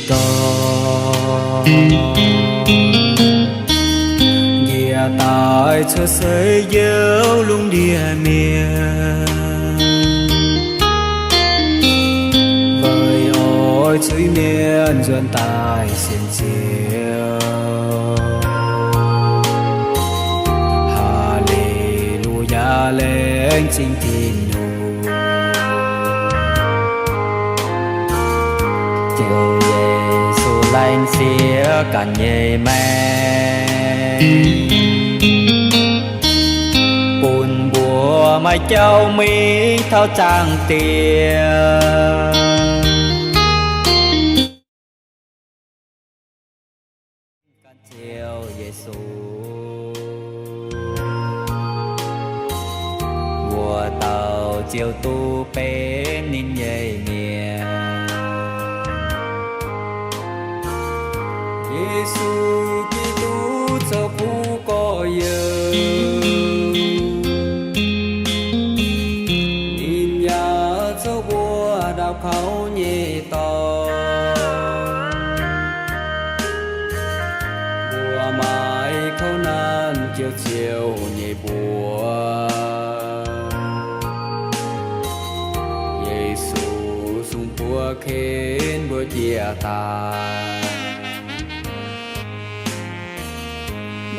dorngx. Njiec daaih cuotv seix njoux lungh ndiev mienh, weic oix zuiz-mienh nzuonx daaih sienx Ziouv. Haa^le^lu^yaa, laengz zingh Tin-Hungh. Ziouv Yesu, laengz sieqv ganh nyei maengc, bun mbuo maaih jauv mingh taux zaangc Diex. Ziouv Yesu, wuov dauh Ziouv duqv benx ninh nyei mienh. Yesu Giduc zoux kuv gorx-youz, ninh yaac zoux mbuo ndau kaux nyei dorngx. Mbuo maaih kouv nanv jouh Ziouv nyei mbuox. Yesu sung buo ken mbuo jiex daaih.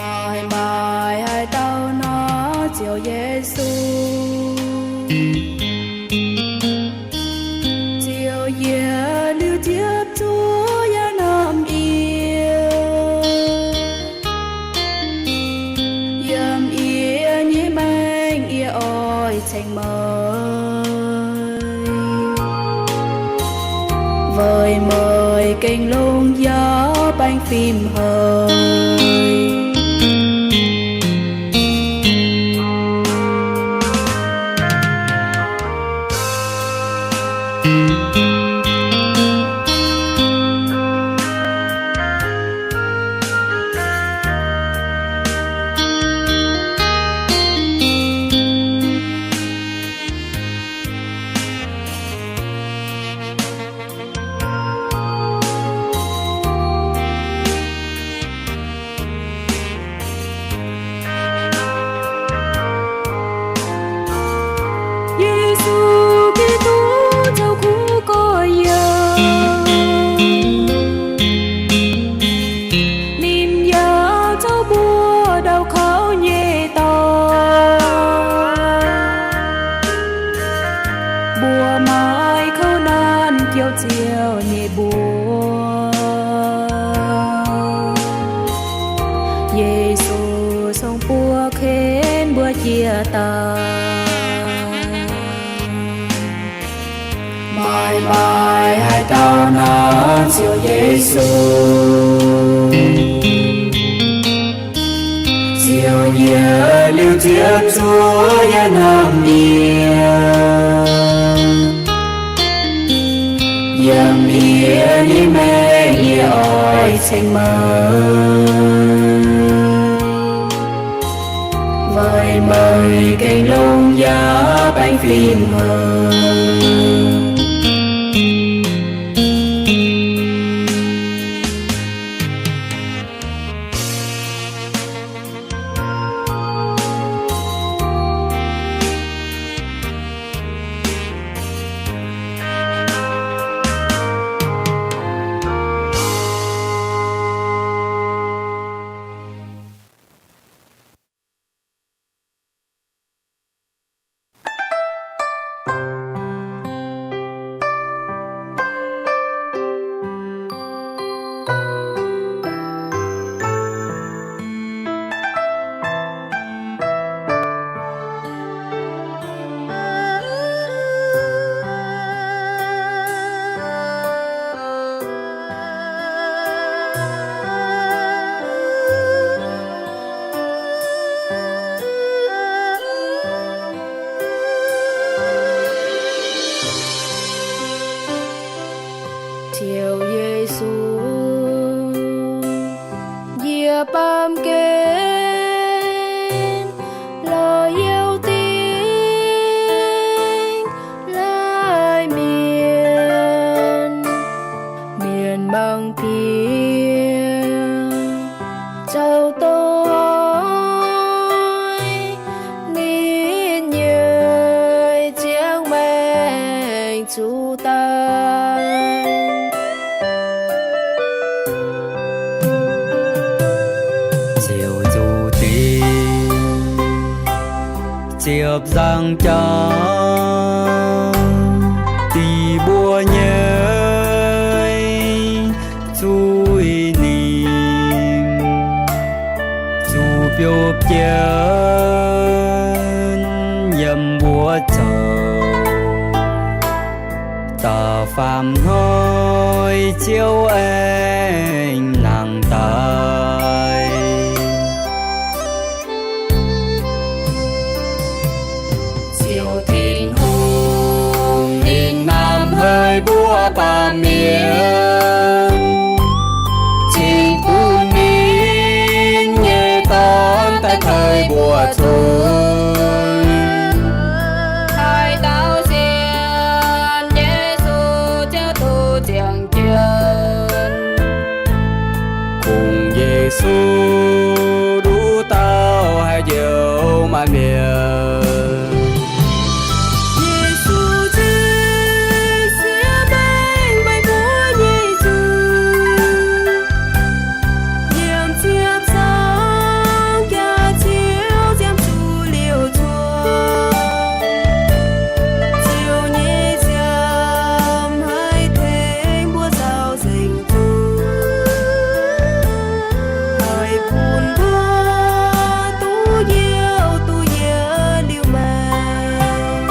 Maaih maaih haaix dauh nor Ziouv Yesu, Ziouv yie liuz ziepc zuoqv yaac namx yie. Yiem yie nyei maengc yie oix ceng meih, weic meih gengh longx yaac baengh fim haic. Yesu Giduc zoux kuv gorx-youz, ninh yaac zoux mbuo ndau kaux nyei dorngx. Mbuo maaih kouv nanv jouh Ziouv nyei mbuox. Yesu sung buo ken mbuo jiex daaih. Maaih maaih haaix dauh nanv Ziouv Yesu, Ziouv yie liuz ziepc zuoqv yaac namx yie. Yiem yie nyei maengc yie oix ceng meih, weic meih gengh longx yaac baengh fim haic. Ziouv Yesu, yie baamh gen lorz Iu-Mienh, Laauv Mienh, mienh maah! Ziouv zuqc dingc ziepc nzaangc jauv, dingc mbuo nyei zuiz ningh, zuqc biopv jienv yiem mbuo zoux. Da'faam hnoi Ziouv aengx nangc daaih. Ziouv Tin-Hungh ninh hnamv haic mbuo baamh mienh, cingx bun ninh nyei Dorn daaih tei mbuo zuiz. Haaix dauh sienx Yesu ziouc duqv ziangh jienv. Kungx Yesu nduqc dauh haih njoux maanc mienh. Yesu zingh siev mengh meih mbuo nyei zuiz. Yiem ziepc nzaangc jaax Ziouv ziangh zuqc liouc cuotv. Ziouv nyei nziaamv haih tengx mbuo nzauh nzengc zuiz, haih bun mbuo duqv youh duqv yietc liuz maengc.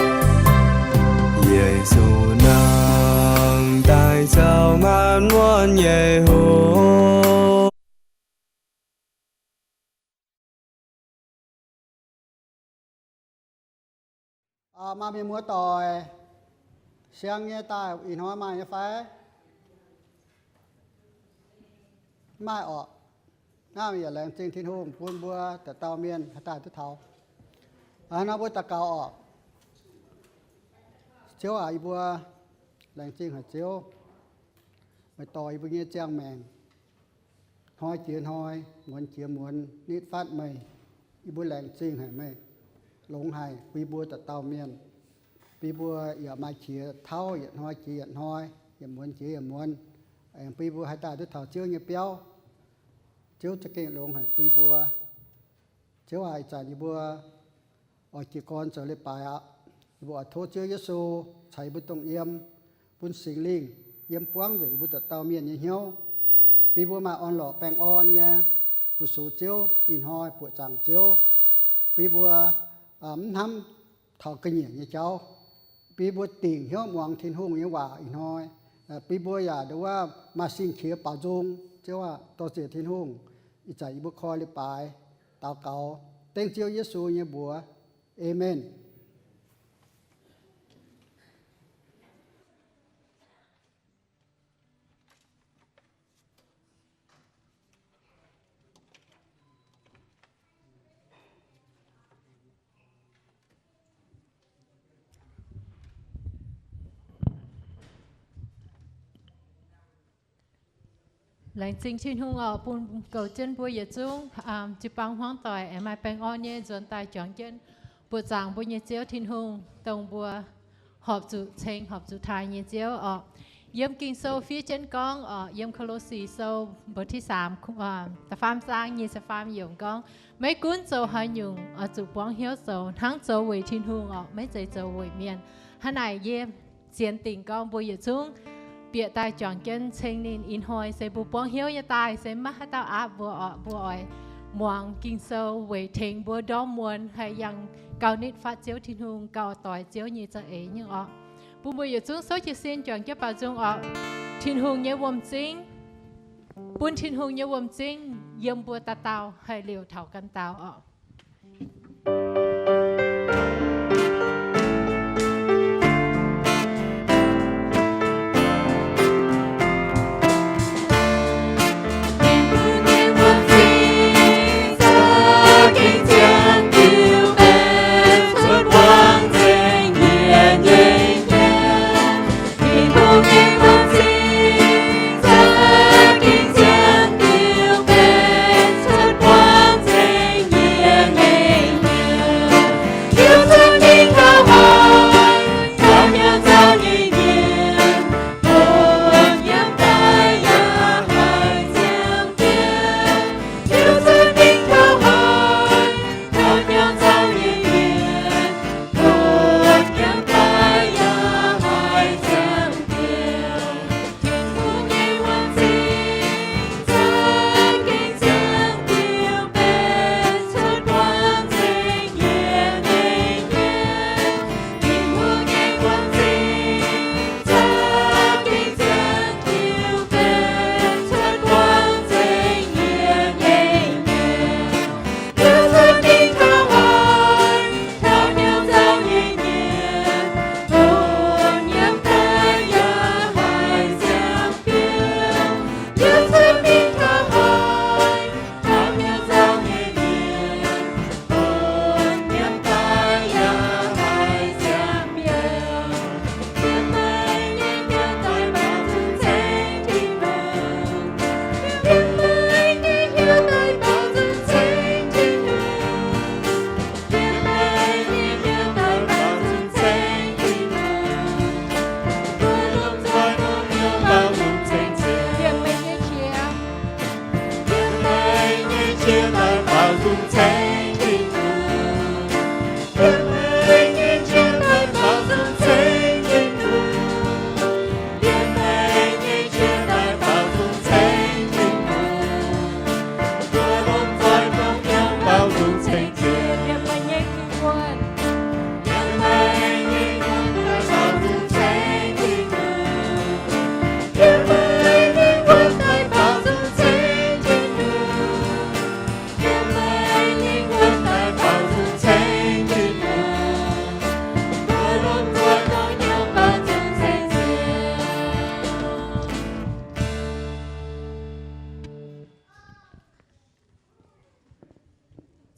Yesu nangh daaih nzauh maanc muotc nyei hoc. Maaih mienh muoz-doic siang nyei daaih ih hnoi maaih nyei fai? Maaih orqc. Naaiv yaac laengz zingh Tin-Hungh bun mbuo dauh dauh mienh haih daaih duqv taux. Hnangv nor mbuo daux gaux orqc. Ziouv aac, yie mbuo laengz zingh haic Ziouv, meih dorh yie mbuo nyei ziangh maengc hnoi jiex hnoi, muonz jiex muonz nitv fatv meih. Yie mbuo laengz zingh haic meih longx haic bun yie mbuo dauh dauh mienh. Bun yie mbuo yaac maaih qiex tauv yietc hnoi jiex yietc hnoi, yietc muonz jiex yietc muonz, aengx bun yie mbuo haih daaih duqv taux Ziouv nyei biauv. Ziouv za'gengh longx haic bun yie mbuo. Ziouv aac, ih zanc yie mbuo oix jiez gorn zoux leiz-baaix aqv. Yie mbuo oix tov Ziouv Yesu caux yie mbuo dongh yiem, bun Singx Lingh yiem buangv nzengc yie mbuo dauh dauh mienh nyei hnyouv, bun yie mbuo maaih orn-lorqc baengh orn nyei, fu-sux Ziouv ih hnoi, buoqc zaangc Ziouv, bun yie mbuo mv hnamv taux ga'nyiec nyei jauv, bun yie mbuo dingc hnyouv muangx Tin-Hungh nyei waac ih hnoi, bun yie mbuo yaac nduov maaih sin-qiex baaux nzung. Ziouv aac, dorh ziec Tin-Hungh. Ih zanc yie mbuo koi leiz-baaix, daux gaux dengv Ziouv Yesu nyei mbuox. Aamen. Laengz zingh Tin-Hungh oc, bun goux jienv mbuo yietc zungv jiu-baang hmuangv doic aengx maaih baengh orn nyei nzuonx daaih juangc jienv buoqc zaangc mbuo nyei Ziouv Tin-Hungh, dongh mbuo horpc zuqc ceng horpc zuqc taaih nyei Ziouv oc. Yiem Ging-Sou fiev jienv gorngv oc, yiem Ko^lo^si Sou บทที่สาม, da'faam zaang nyic ziepc faam yiemc gorngv, maiv gunv zoux haaix nyungc oix zuqc buangv hnyouv zoux hnangv zoux weic Tin-Hungh oc, maiv zeiz zoux weic mienh. Hnangv naaic yie sienx dingc gorngv mbuo yietc zungv bieqc daaih juangc jienv ceng ninh ih hnoi se mbuo buangv hnyouv nyei daaih, se maiv haaix dauh aapv mbuo oc. Mbuo oix muangx Ging-Sou weic tengx mbuo ndorm muonz haih yangh gauh nitv fatv Ziouv Tin-Hungh, gauh doix Ziouv nyei za'eix nyei oc. Bun mbuo yietc zungv souv jiez sin juangc jienv baaux nzung oc. Tin-Hungh nyei wuom-zingv. Bun Tin-Hungh nyei wuom-zingv yiem mbuo dauh dauh haih liouc taux ganh dauh oc.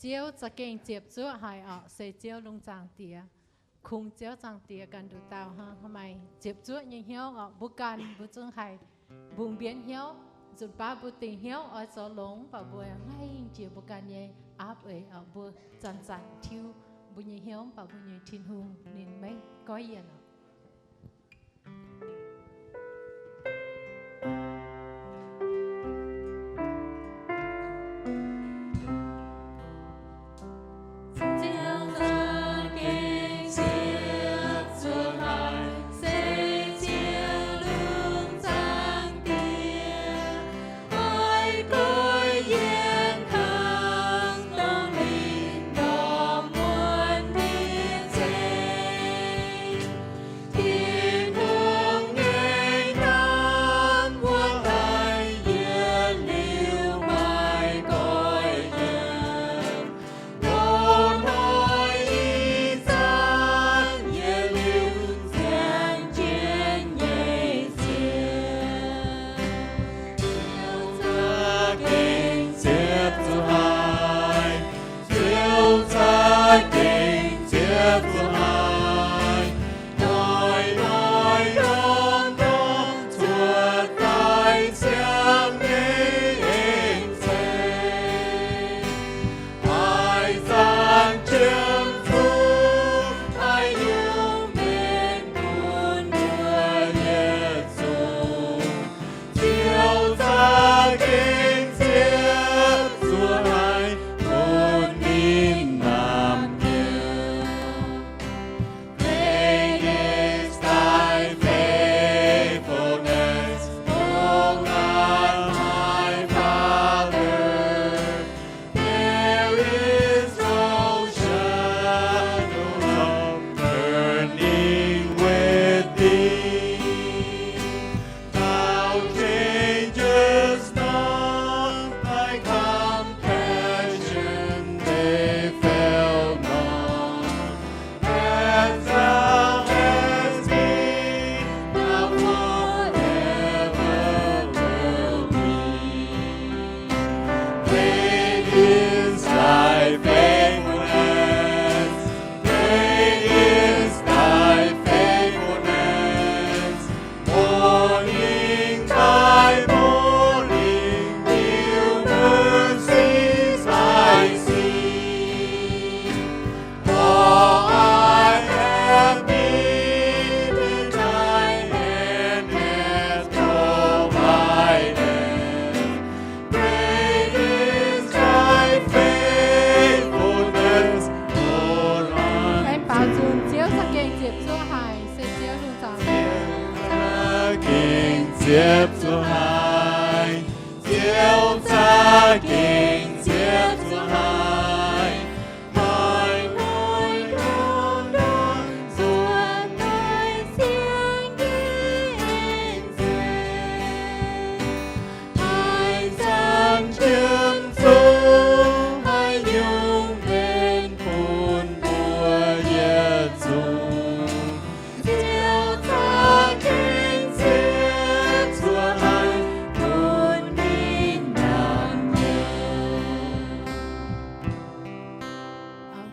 Ziouv za'gengh ziepc zuoqv haic orqc, se Ziouv lungh zaangc Diex. Kungx Ziouv Zaangc Diex ganh nduqc dauh hnangv, maaih ziepc zuoqv nyei hnyouv orqc. Mbuo ganh mbuo zungv haih mbungh mbienv hnyouv, nzunc baav mbuo dingc hnyouv oix zoux longx, mv baac mbuo ngaih jiex mbuo ganh nyei aapv eix orqc. Mbuo zanc-zanc tiuv mbuo nyei hnyouv, mv baac mbuo nyei Tin-Hungh ninh maiv goiv yienc orqc. Great is thy faithfulness, O God, my Father. There is no shadow of turning with thee. Thou changest not, thy compassion, they fail not. As thou hast been, thou forever wilt be. Great is thy faithfulness, great is thy faithfulness. Morning by morning, new mercies I see. All I have needed, thy hand hath provided. Great is thy faithfulness, O Lord. Aengx baaux nzunc, Ziouv za'gengh ziepc zuoqv haic, se Ziouv lungh zaangc Diex. Ziouv za'gengh ziepc zuoqv haic, Ziouv za'gengh ziepc zuoqv haic.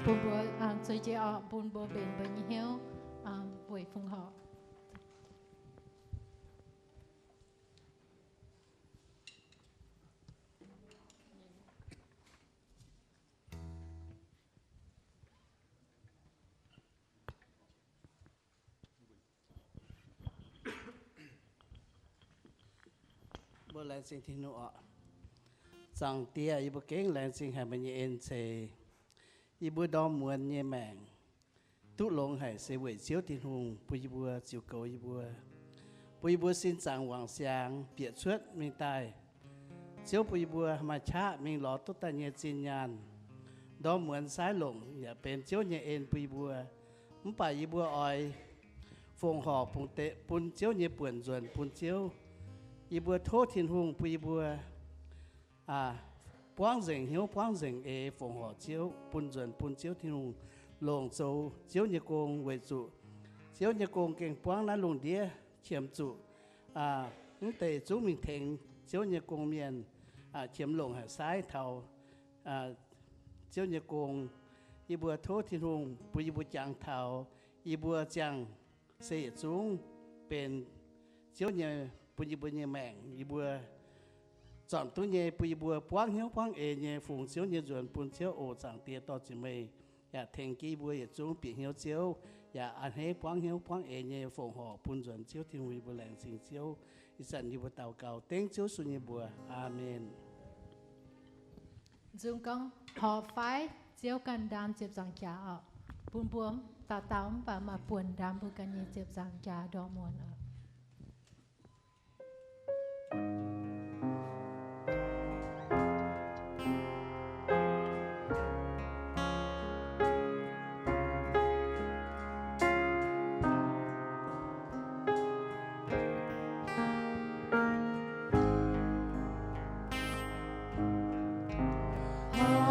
Bun mbuo, zueiz jiez orqc, bun mbuo mbenc mbuo nyei hnyouv weic fongc horc. Mbuo laengz zingh Tin-Hungh oc. Zaangc Diex, yie mbuo gengh laengz zingh haic meih nyei en ceix yie mbuo ndorm muonz nyei maengc duqv longx haic se weic Ziouv Tin-Hungh bun yie mbuo ziux goux yie mbuo, bun yie mbuo sin zaangc wangc siangx bieqc cuotv mingh daaih. Ziouv bun yie mbuo maaih qaqv mingh lorz duqv daaih nyei zinh nyaanh. Ndorm muonz saaiv longc yaac benx Ziouv nyei en bun yie mbuo. Mv baac yie mbuo oix fongc horc bungx deix bun Ziouv nyei buonc nzuonx bun Ziouv. Yie mbuo tov Tin-Hungh bun yie mbuo buangv nzengc hnyouv, buangv nzengc eix fongc horc Ziouv, bun nzuonx bun Ziouv Tin-Hungh, longc zoux Ziouv nyei gong weic zuqc Ziouv nyei gong gengh buangv naaiv lungh ndiev qiemx zuqc mv deix zungv mingh tengx Ziouv nyei gong mienh qiemx longc haic saaiv taux Ziouv nyei gong. Yie mbuo tov Tin-Hungh bun yie mbuo jangx taux yie mbuo ziangh se yietc zungv benx Ziouv nyei, bun yie mbuo nyei maengc yie mbuo zornc duqv nyei, bun yie mbuo buangv hnyouv buangv eix nyei fungx Ziouv nyei nzuonx bun Ziouv oc. Zaangc Diex, dorh zuqc meih yaac tengx jienv yie mbuo yietc zungv bieqc hnyouv Ziouv, yaac a'hneiv buangv hnyouv buangv eix nyei fongc horc bun nzuonx Ziouv Tin-Hungh. Yie mbuo laengz zingh Ziouv. Ih zanc yie mbuo daux gaux dengv Ziouv Yesu nyei mbuox. Aamen. Nzung gorngv horpc fai Ziouv ganh ndaam ziepc nzaangc jaax oc. Bun mbuo dauh dauh mv baac maaih buonc ndaam mbuo ganh nyei ziepc nzaangc jaax ndortv muonz oc.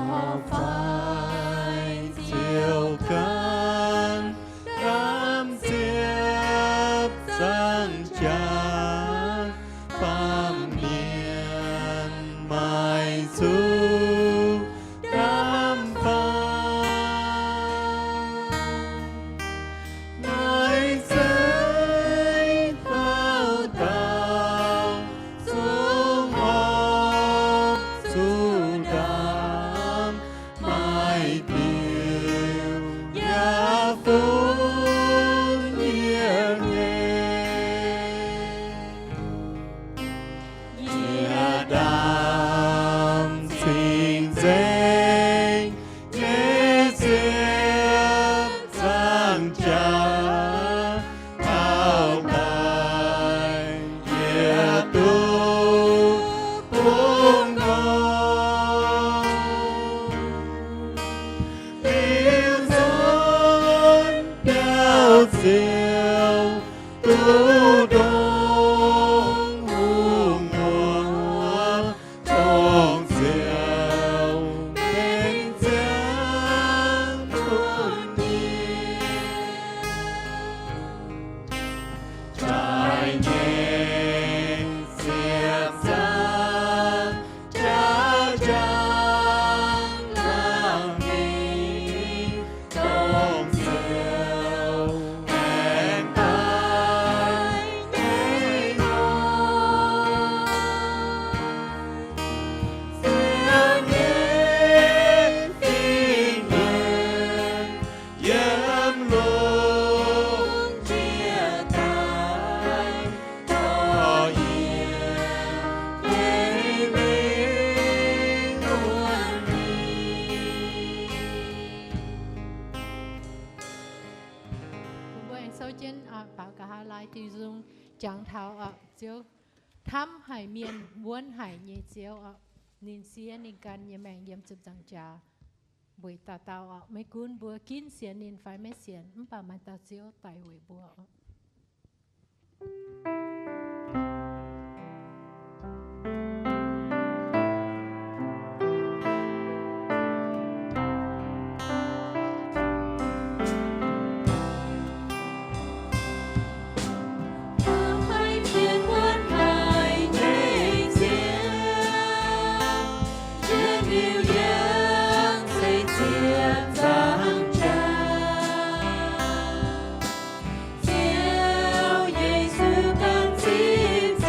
Horpc fai Ziouv ganh ndaam ziepc nzaangc jaax, baamh mienh maaih zuqc ndaam faang. Naaiv zeiv dauh dauh zuqc horpc zuqc ndaam, maaih diuh yaac funx yiem nyei. Yie ndaam cing-nzengc nyei ziepc nzaangc jaax, taux daaih yie duqv bungx nqoi. Liuz nzuonx biauv-ziouv duqv ndongc hungh muoz, dongh ziouc benx ziangh bun yie. Jaaix nyei ziepc nzaangc jaax njang laangh mingh, dongh ziouc aengx daaih nyei nor. Ziouv nyei fingx mienh yiem lungh ndiev daaih, dorh yie nyei mingh wuonv mingh. Mbuo aengx souv jienv, aa, baaux nqa'haav laai diuh nzung jangx taux, aa, Ziouv hnamv haic mienh, wuonv haic nyei Ziouv aqv. Ninh siev ninh ganh nyei maengc yiem ziepc nzaangc jaax weic dauh dauh aqv. Maiv gunv mbuo ginv sienx ninh fai maiv sienx, mv baac maaih dauh Ziouv daic weic mbuo aqv. Ziouv Yesu ganh cing-nzengc,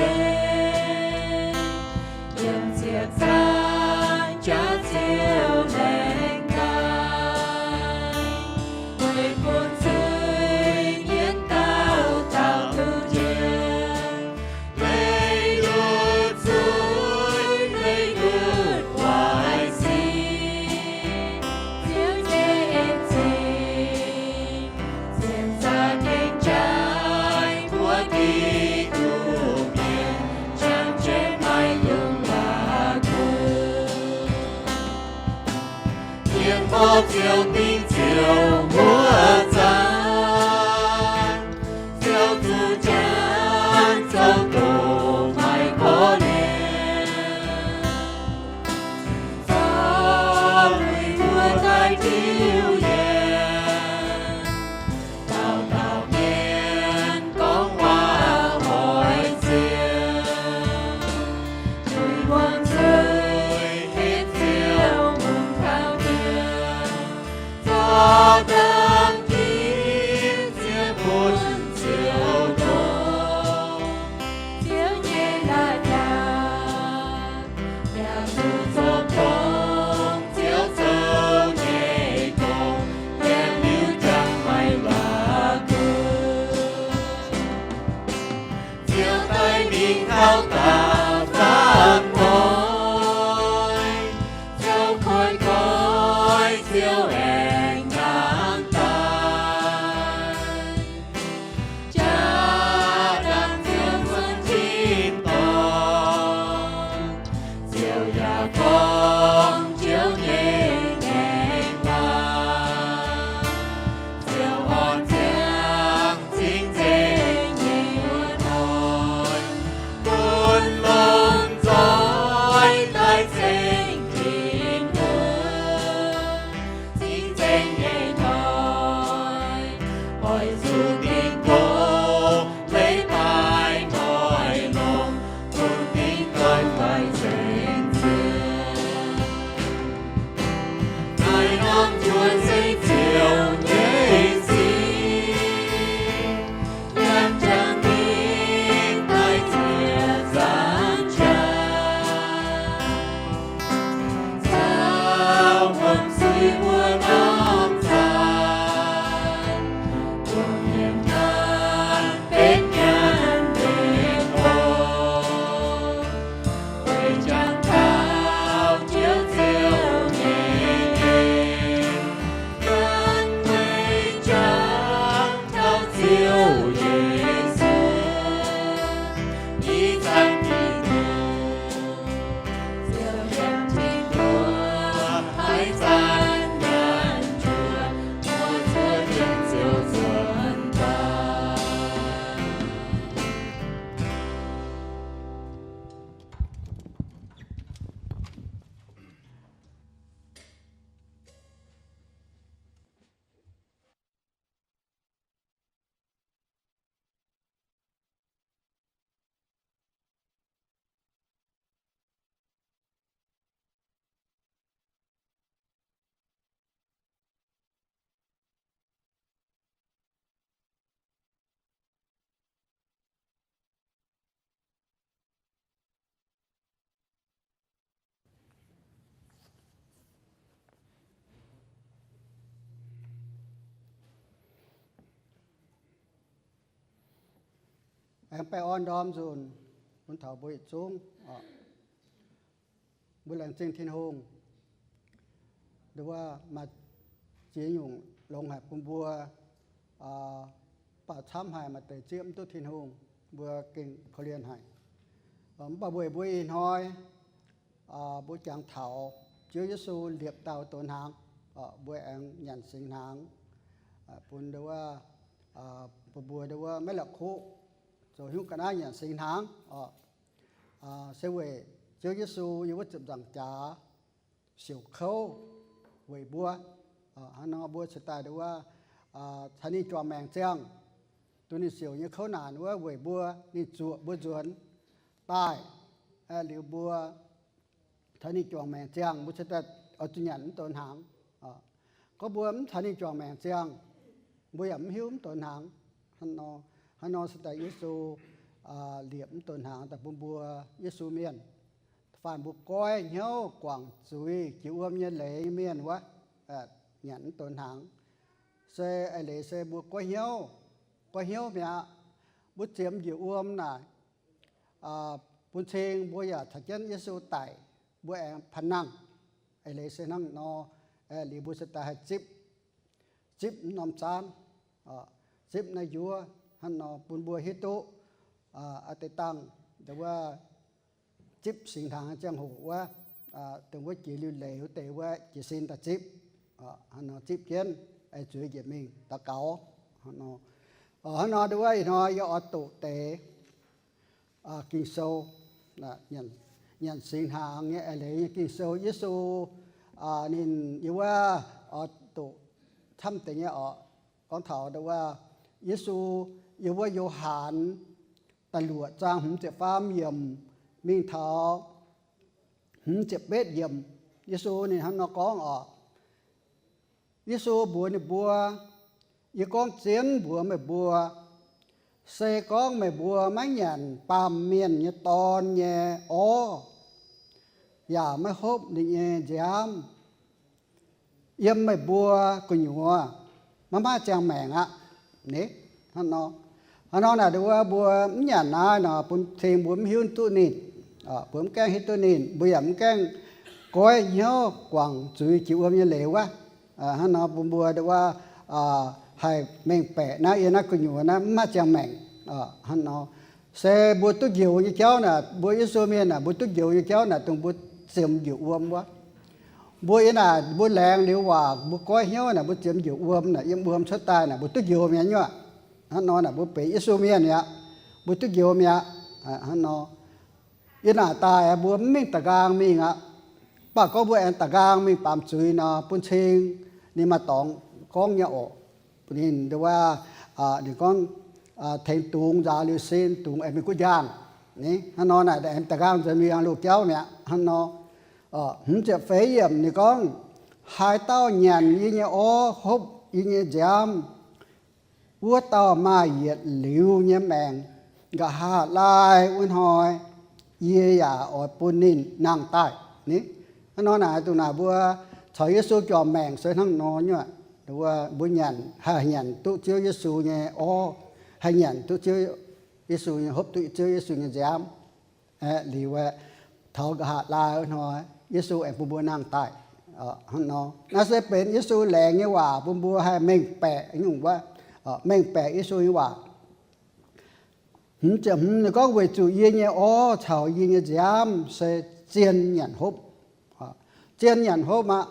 yiem ziepc nzaangc jaax Ziouv laengz daaih, weic bun zuiz-mienh dauh dauh duqv njoux. Leih ndutv zuiz, leih ndutv waaic sic, Ziouv nyei en-zingh, ziepc nzaangc gengh jaaix mbuo Giduc mienh, jangx jienv maiv dungx la'kuqv. Mienh mborqv Ziouv dingc Ziouv wuov zanc, Ziouv zuqc janx zoux doqc maiv korv-lienh, zorqv lui mbuo daaih diuv yiem. Dauh dauh mienh gorngv waac hoic Ziouv, tuix muangx zuiz, hitv Ziouv mungh taux njoux. Daux gaux camv hnoi, Ziouv kuotv nqoi, Ziouv aengx hnangv daaih. Jaa dangh Ziouv cuotv tin-dorngh, Ziouv yaac gorngv Ziouv nyei ngaengc waac. Ziouv orn ziangx cing-nzengc nyei wuov hnoi, bun lomh nzoih daaih ceng Tin-Hungh. Cing-nzengc nyei hnoi, oix zuqc dingc gox leiz-baaix hnoi longx, bun dingc doic daaih ceng Ziouv. Naaiv norm juoz se Ziouv nyei sic, yiem jangx-mingh daaih ziec zaanc jaax. Caux wuom-suiv mbuo norm zanc, dongh mienh gaanv benx nyaanh mienh oc. Weic jangx taux Ziouv, Ziouv nyei en, gaanv weic jangx taux Ziouv Yesu, ih zanc Tin-Hungh, Ziouv yiem tin-dorngh, haaix zanc nyaanh juoqc, mbuo zuov jienv Ziouv cuotv daaih. Aengx baengh orn ndorm nzunc bun taux mbuo yietc zungv oc. Mbuo laengz zingh Tin-Hungh, nduov maaih ziex nyungc longx haic bun mbuo baaux camv haic, maaih deix zieqv mv duqv Tin-Hungh, mbuo gengh korv-lienh haic. Mv baac weic mbuo ih hnoi mbuo jangx taux Ziouv Yesu liepc dauh donx hnaangx, mbuo aengx nyanc singx hnaangx, bun nduov, bun mbuo nduov maiv la'kuqv zoux hnyouv ga'naaiv nyanc singx hnaangx oc. Se weic Ziouv Yesu yiem wuov ziepc nzaangc jaax siouc kouv weic mbuo. Hnangv nor mbuo cingx daaih nduov caux ninh juangc maengc ziangh, dongh ninh siouc nyei kouv naanc wuov weic mbuo, ninh zuoqc mbuo nzuonx daaih. Liuz mbuo caux ninh juangc maengc ziangh, mbuo cingx daaih oix zuqc nyanc mv donx hnaangx. Gorngv mbuo mv caux ninh juangc maengc ziangh, mbuo yaac mv hiuv mv donx hnaangx. Hnangv nor, hnangv nor cingx daaih Yesu liepc mv donx hnaangx daaih bun mbuo Yesu mienh, faanh mbuo goiv hnyouv guangc zuiz jiex wuom nyei leiz nyei mienh wuov, nyanc mv donx hnaangx. Se eix leiz se mbuo goiv hnyouv, goiv hnyouv mi'aqv. Mbuo ziemx njiec wuom naaic, bun cing mbuo yaac caux jienv Yesu daic, mbuo aengx panh nangh. Eix leiz se hnangv nor, liuz mbuo cingx daaih haih zipv, zipv mv norm zaanv, zipv naaiv njuov. Hnangv nor bun mbuo hiuv duqv deix dangh nduov zipv singx hnaangx ziangh hoc wuov, dongh wuov jiex liuc leiz wuov deix wuov jiez sin daaih zipv. Hnangv nor zipv jienv, ei zuiz njiec mingh daux gaux. Hnangv nor nduov ih hnoi yie oix doqc deix Ging-Sou, nyanc singx hnaangx nyei eix leiz nyei Ging-Sou. Yesu ninh yiem wuov oix doqc camv deix nyei oc. Gorngv taux nduov Yesu yiem wuov Yo^han da'luoqc zaang hmz ziepc faam yiemc mingh taux hmz ziepc betv yiemc, Yesu ninh hnangv nor gorngv oc. Yesu mbuox ninh mbuo, Yie gorngv zien mbuox meih mbuo, se gorngv meih mbuo maiv nyanc Baamh Mienh nyei Dorn nyei orv, yaac maiv hopv ninh nyei nziaamv, yiem meih mbuo gu'nyuoz maiv maaih ziangh maengc aqv. Hnangv nor, Hnangv nor naaic, nduov mbuo mv nyanc naaiv nor, bun cing mbuo mv hiuv duqv ninh, mbuo mv gaengh hiuv duqv ninh, mbuo yaac mv gaengh goiv hnyouv guangc zuiz jiex wuom nyei leiz wuov. Hnangv nor bun mbuo nduov haih mengh baeqc naaiv yiem naaiv gu'nyuoz naaiv mv maaih ziangh maengc. Hnangv nor, se mbuo duqv njoux nyei jauv naaic, mbuo Yesu mienh naaic, mbuo duqv njoux nyei jauv naaic, dongh mbuo ziemx njoux wuom wuov. Mbuo yiem naaic mbuo laengz liuz waac, mbuo goiv hnyouv naaic, mbuo ziemx njoux wuom naaic, yiem wuom cuotv daaih naaic, mbuo duqv njoux mi'aqv nyuoqc. Hnangv nor naaic, mbuo benx Yesu mienh mi'aqv, mbuo duqv njoux mi'aqv. Hnangv nor, yiem naaic daaih mbuo mv mingh da'nqaang mingh aqv. Mv baac gorngv mbuo aengx da'nqaang mingh baamz zuiz nor, bun cing ninh maaih dorngx gorngv nyei oc. Ninh nduov, ninh gorngv, tengx dungz nzaaux liuz sin, dungz aengx mingh guov njang. Hnangv nor naaic, aengx da'nqaang nzuonx mingh yangh loz-jauv mi'aqv. Hnangv nor, hmz ziepc feix yiemc ninh gorngv, haaix dauh nyanc yie nyei orv, hopv yie nyei nziaamv, wuov dauh maaih yietc liuz nyei maengc. Nqa'haav laai wuov hnoi yie yaac oix bun ninh nangh daaih. Hnangv nor naaic, dongh naaic mbuo caux Yesu juangc maengc se hnangv nor nyuoqc. Mbuo nyanc, haih nyanc duqv Ziouv Yesu nyei orv, haih nyanc duqv Ziouv Yesu nyei, hopv duqv Ziouv Yesu nyei nziaamv. Liuz aeqv, taux nqa'haav laai wuov hnoi, Yesu aengx bun mbuo nangh daaih. Hnangv nor, naaiv se benx Yesu laengz nyei waac bun mbuo haih mengh baeqc nyungc wuov, mengh baeqc Yesu nyei waac. Hmz ziepc hmz ninh gorngv, weic zuqc yie nyei orv caux yie nyei nziaamv se zien nyanc hopv. Zien nyanc hopv aqv,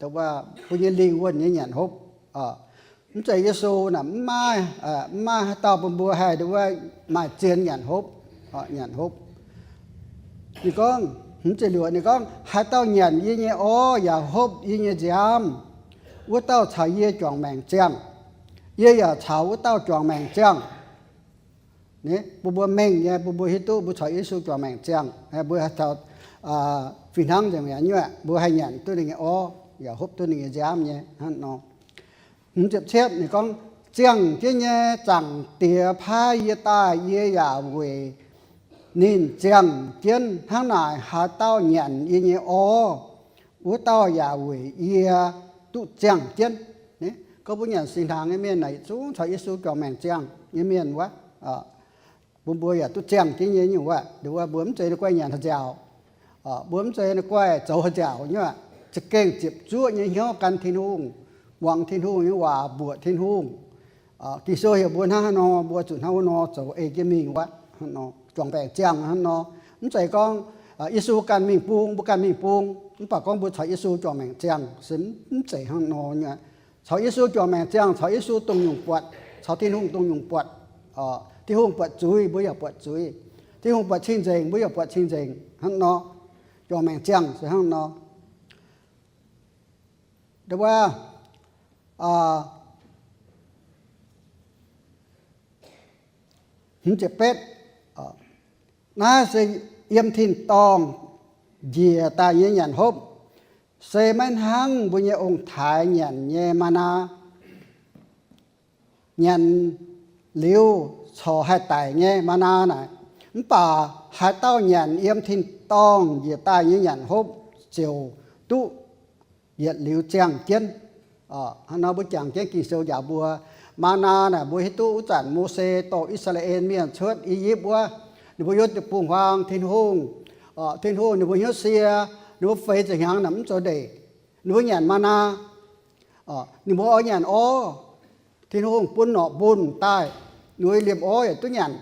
mbuo nyei lingh wuonh nyei nyanc hopv. Mv zeiz Yesu naaic mv maaih, mv maaih haaix dauh bun mbuo haih nduov maaih zien nyanc hopv, nyanc hopv. Ninh gorngv, hmz ziepc luoqc ninh gorngv, haaix dauh nyanc yie nyei orv yaac hopv yie nyei nziaamv, wuov dauh caux yie juangc maengc ziangh, yie yaac caux wuov dauh juangc maengc ziangh. Bun mbuo mengh nyei, bun mbuo hiuv duqv mbuo caux Yesu juangc maengc ziangh, mbuo taux fih hnangv nzengc mi'aqv nyuoqc, mbuo haih nyanc duqv ninh nyei orv yaac hopv duqv ninh nyei nziaamv nyei hnangv nor. Hmz ziepc cietv ninh gorngv, ziangh jienv nyei Zaangc Diex paaiv yie daaih, yie yaac weic ninh ziangh jienv. Hnangv naaic, haaix dauh nyanc yie nyei orv, wuov dauh yaac weic yie duqv ziangh jienv. Gorngv mbuo nyanc singx hnaangx nyei mienh naaic, yietc zungv caux Yesu juangc maengc ziangh nyei mienh wuov, bun mbuo yaac duqv ziangh jienv nyei nyungc wuov. Nduov mbuo mv zeiz ninh guaih nyanc haaix nziaauc, mbuo mv zeiz ninh guaih zoux haaix nziaauc nyuoqc, za'gengh ziepc zuoqv nyei hnyouv gan Tin-Hungh, muangx Tin-Hungh nyei waac, mbuoqc Tin-Hungh. Ging-Sou heuc mbuo hnangv haaix nor, mbuo zuqc hnangv wuov nor zoux ei jienv mingh wuov. Juangc maengc ziangh hnangv nor, mv zeiz gorngv Yesu ganh mingh bung, mbuo ganh mingh bung, mv baac gorngv mbuo caux Yesu juangc maengc ziangh se mv zeiz hnangv nor nyuoqc. Caux Yesu juangc maengc ziangh, caux Yesu dongh nyungc buatc, caux Tin-Hungh dongh nyungc buatc. Tin-Hungh buatc zuiz, mbuo yaac buatc zuiz. Tin-Hungh buatc cing-nzengc, mbuo yaac buatc cing-nzengc hnangv nor. Juangc maengc ziangh se hnangv nor. Nduov, hmz ziepc betv, naaiv se yiem tin-dorngh njiec daaih nyei nyanc hopv, se maiv hnangv mbuo nyei ong-taaix nyanc nyei maa^naa, nyanc liuz corc haih daic nyei maa^naa naaic. Mv baac haaix dauh nyanc yiem tin-dorngh njiec daaih nyei nyanc hopv ziouc duqv yietc liuz ziangh jienv. Hnangv nor mbuo jangx jienv Ging-Sou njaaux mbuo, maa^naa naaic mbuo hiuv duqv wuov zanc Mose dorh I^saa^laa^en Mienh cuotv I^yipv wuov, ninh mbuo yiem deic-bung-huaang, Tin-Hungh, Tin-Hungh ninh mbuo hnyouv sie, ninh mbuo feix ziepc hnyangx naaic mv zoux ndeic, ninh mbuo nyanc maa^naa. Ninh mbuo oix nyanc orv, Tin-Hungh bun norqc mbunh daaih, ninh mbuo liemh orv yaac duqv nyanc.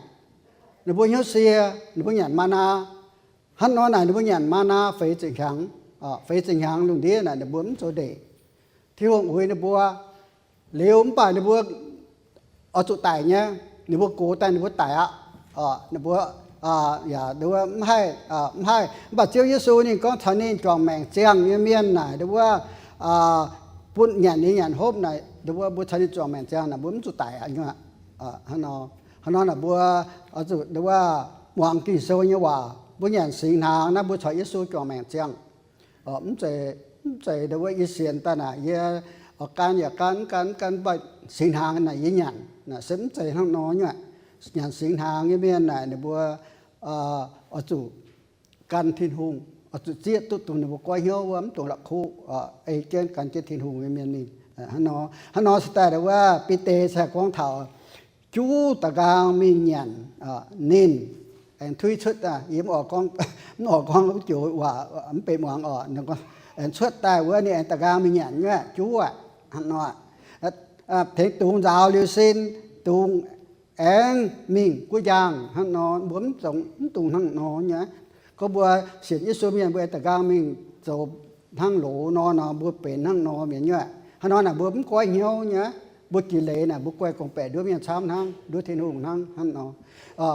Ninh mbuo hnyouv sie, ninh mbuo nyanc maa^naa. Hnangv nor naaic ninh mbuo nyanc maa^naa feix ziepc hnyangx, feix ziepc hnyangx lungh ndiev naaic ninh mbuo mv zoux ndeic. Tin-Hungh uix ninh mbuo liuz, mv baac ninh mbuo oix zuqc daic nyei. Ninh mbuo gox daaih ninh mbuo daic aqv. Ninh mbuo yaac mv haih, mv haih. Mv baac Ziouv Yesu ninh gorngv caux ninh juangc maengc ziangh nyei mienh naaic, wuov, bun nyanc nyei nyanc hopv naaic, wuov, mbuo caux ninh juangc maengc ziangh naaic mbuo mv zuqc daic aqv. Hnangv nor naaic mbuo zuqc, wuov, muangx Ging-Sou nyei waac. Mbuo nyanc singx hnaangx naaiv mbuo caux Yesu juangc maengc ziangh. Mv zeiz, mv zeiz wuov yie sienx daaih naaic yie oix gan yaac gan, mv gan mv gan, mv baac singx hnaangx naaic yie nyanc. Naaic se mv zeiz hnangv nor nyuoqc. Nyanc singx hnaangx nyei mienh naaic ninh mbuo oix zuqc gan Tin-Hungh, oix zuqc zieqv duqv dongh ninh mbuo goiv hnyouv wuov, mv dungx la'kuqv, ei jienv gan jienv Tin-Hungh nyei mienh mingh. Hnangv nor se daaih wuov Bide se gorngv taux juv da'nqaang mingh nyanc ninh, aengx tuix cuotv, yie mv oix gorngv, mv oix gorngv joux waac mv benx muangx oc. Aengx cuotv daaih wuov ninh aengx da'nqaang mingh nyanc nyuv juv aqv. Hnangv nor, tengx dungz nzaaux liuz sin, dungz aengx mingh guov njang. Hnangv nor mbuo mv dungx hnangv nor nyei. Gorngv mbuo sienx Yesu mienh mbuo aengx da'nqaang mingh zoux hnangv loz nor, nor mbuo benx hnangv nor mienh nyuv. Hnangv nor naaic mbuo mv goiv hnyouv nyei. Mbuo jiex leiz naaic mbuo guai gorngv-baeqc nduov mienh camv hnangv, nduov Tin-Hungh hnangv. Hnangv nor,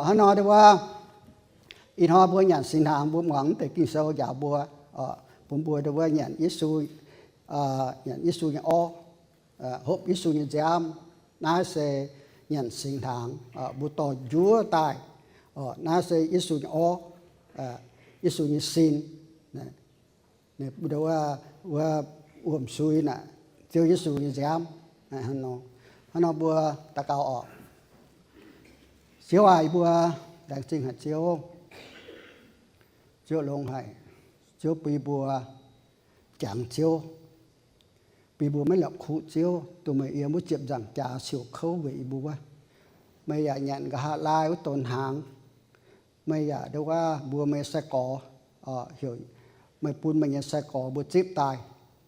hnangv nor wuov, ih hnoi mbuo nyanc singx hnaangx mbuo muangx mv deix Ging-Sou njaaux mbuo, bun mbuo wuov nyanc Yesu, nyanc Yesu nyei orv, hopv Yesu nyei nziaamv. Naaiv se nyanc singx hnaangx mbuo dorh njuov daaih. Naaiv se Yesu nyei orv, Yesu nyei sin. Wuov wuom-sui naaic Ziouv Yesu nyei nziaamv. Hnangv nor mbuo daux gaux oc. Ziouv aac, yie mbuo laengz zingh haic Ziouv. Ziouv longx haic. Ziouv bun yie mbuo jangx Ziouv, bun yie mbuo maiv la'kuqv Ziouv, dongh meih yiem wuov ziepc nzaangc jaax siouc kouv weic yie mbuo wuov. Meih yaac nyanc nqa'haav laai wuov donx hnaangx. Meih yaac nduov wuov mbuox meih sai-gorx, heuc meih bun meih nyei sai-gorx mbuo zipv daaih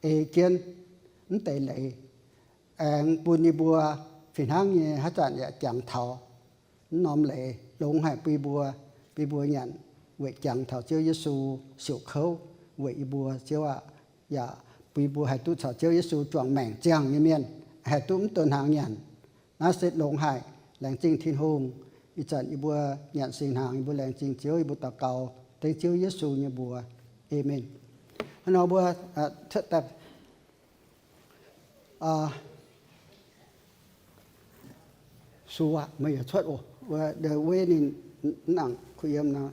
ei jienv mv deix leiz, aengx bun yie mbuo fih hnangv nyei haaix zanc yaac jangx taux mv norm leiz. Longx haic bun yie mbuo, bun yie mbuo nyanc weic jangx taux Ziouv Yesu siouc kouv weic yie mbuo, Ziouv aac. Yaac bun yie mbuo haih duqv caux Ziouv Yesu juangc maengc ziangh nyei mienh, haih duqv mv donx hnaangx nyanc. Naaiv se longx haic. Laengz zingh Tin-Hungh. Ih zanc yie mbuo nyanc singx hnaangx, yie mbuo laengz zingh Ziouv, yie mbuo daux gaux dengv Ziouv Yesu nyei mbuox. Aamen. Hnangv nor mbuo cuotv daaih Suo, meih yaac cuotv oc. Weiv ninh mv nangc kuh yiem nor.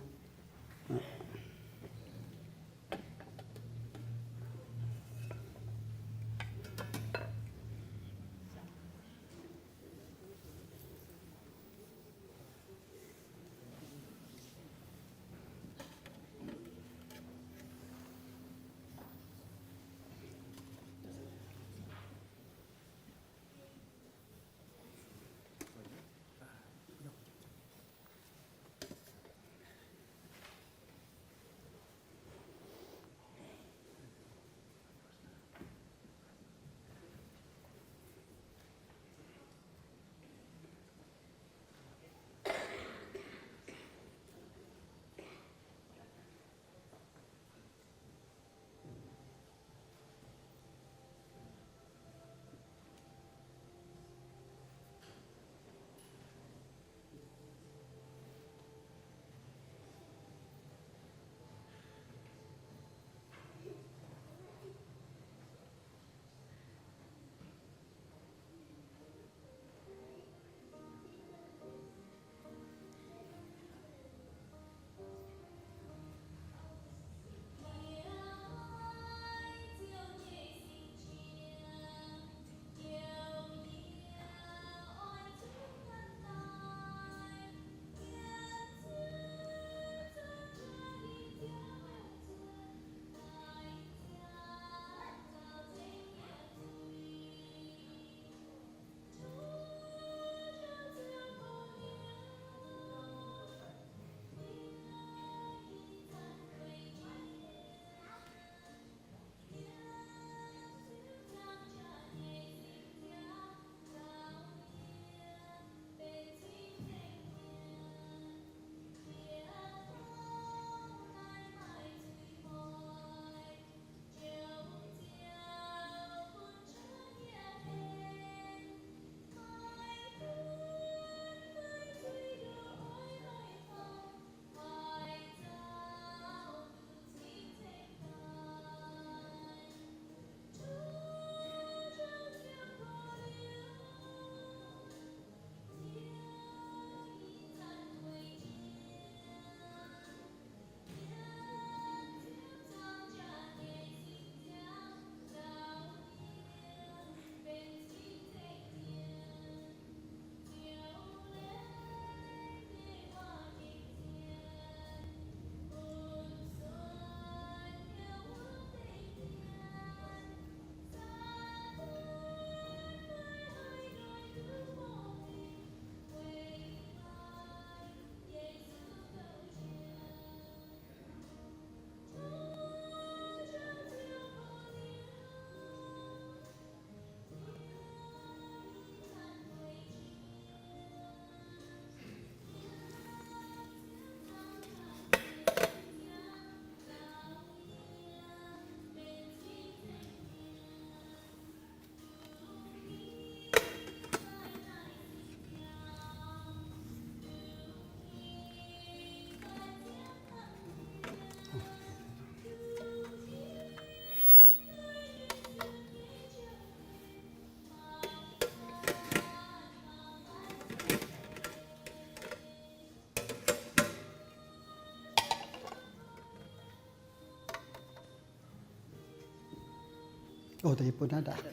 Ov, deix bun naaiv daaih.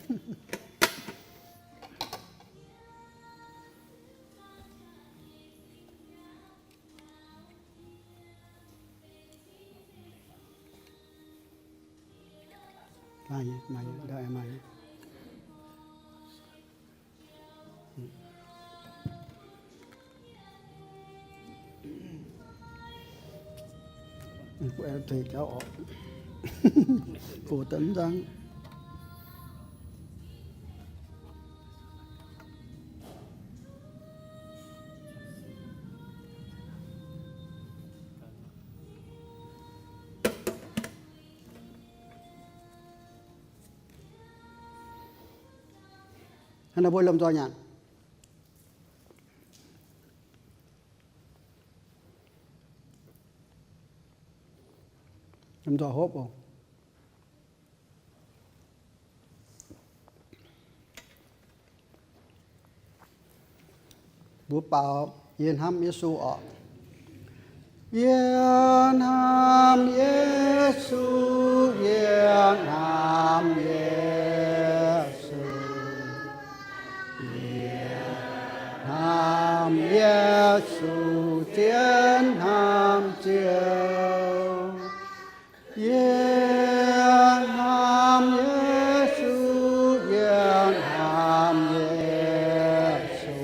Maaih nyei, maaih nyei, maaih nyei. Mbuo aengx zueiz jauv oc. Gox daaih mv nzangv. Hnangv naaiv mbuo lomh nzoih nyanc. Lomh nzoih hopv oc. Mbuo baaux, Yie hnamv Yesu oc. Yie hnamv Yesu, yie hnamv Yesu, yie hnamv Yesu, zien hnamv Ziouv. Yie hnamv Yesu, yie hnamv Yesu.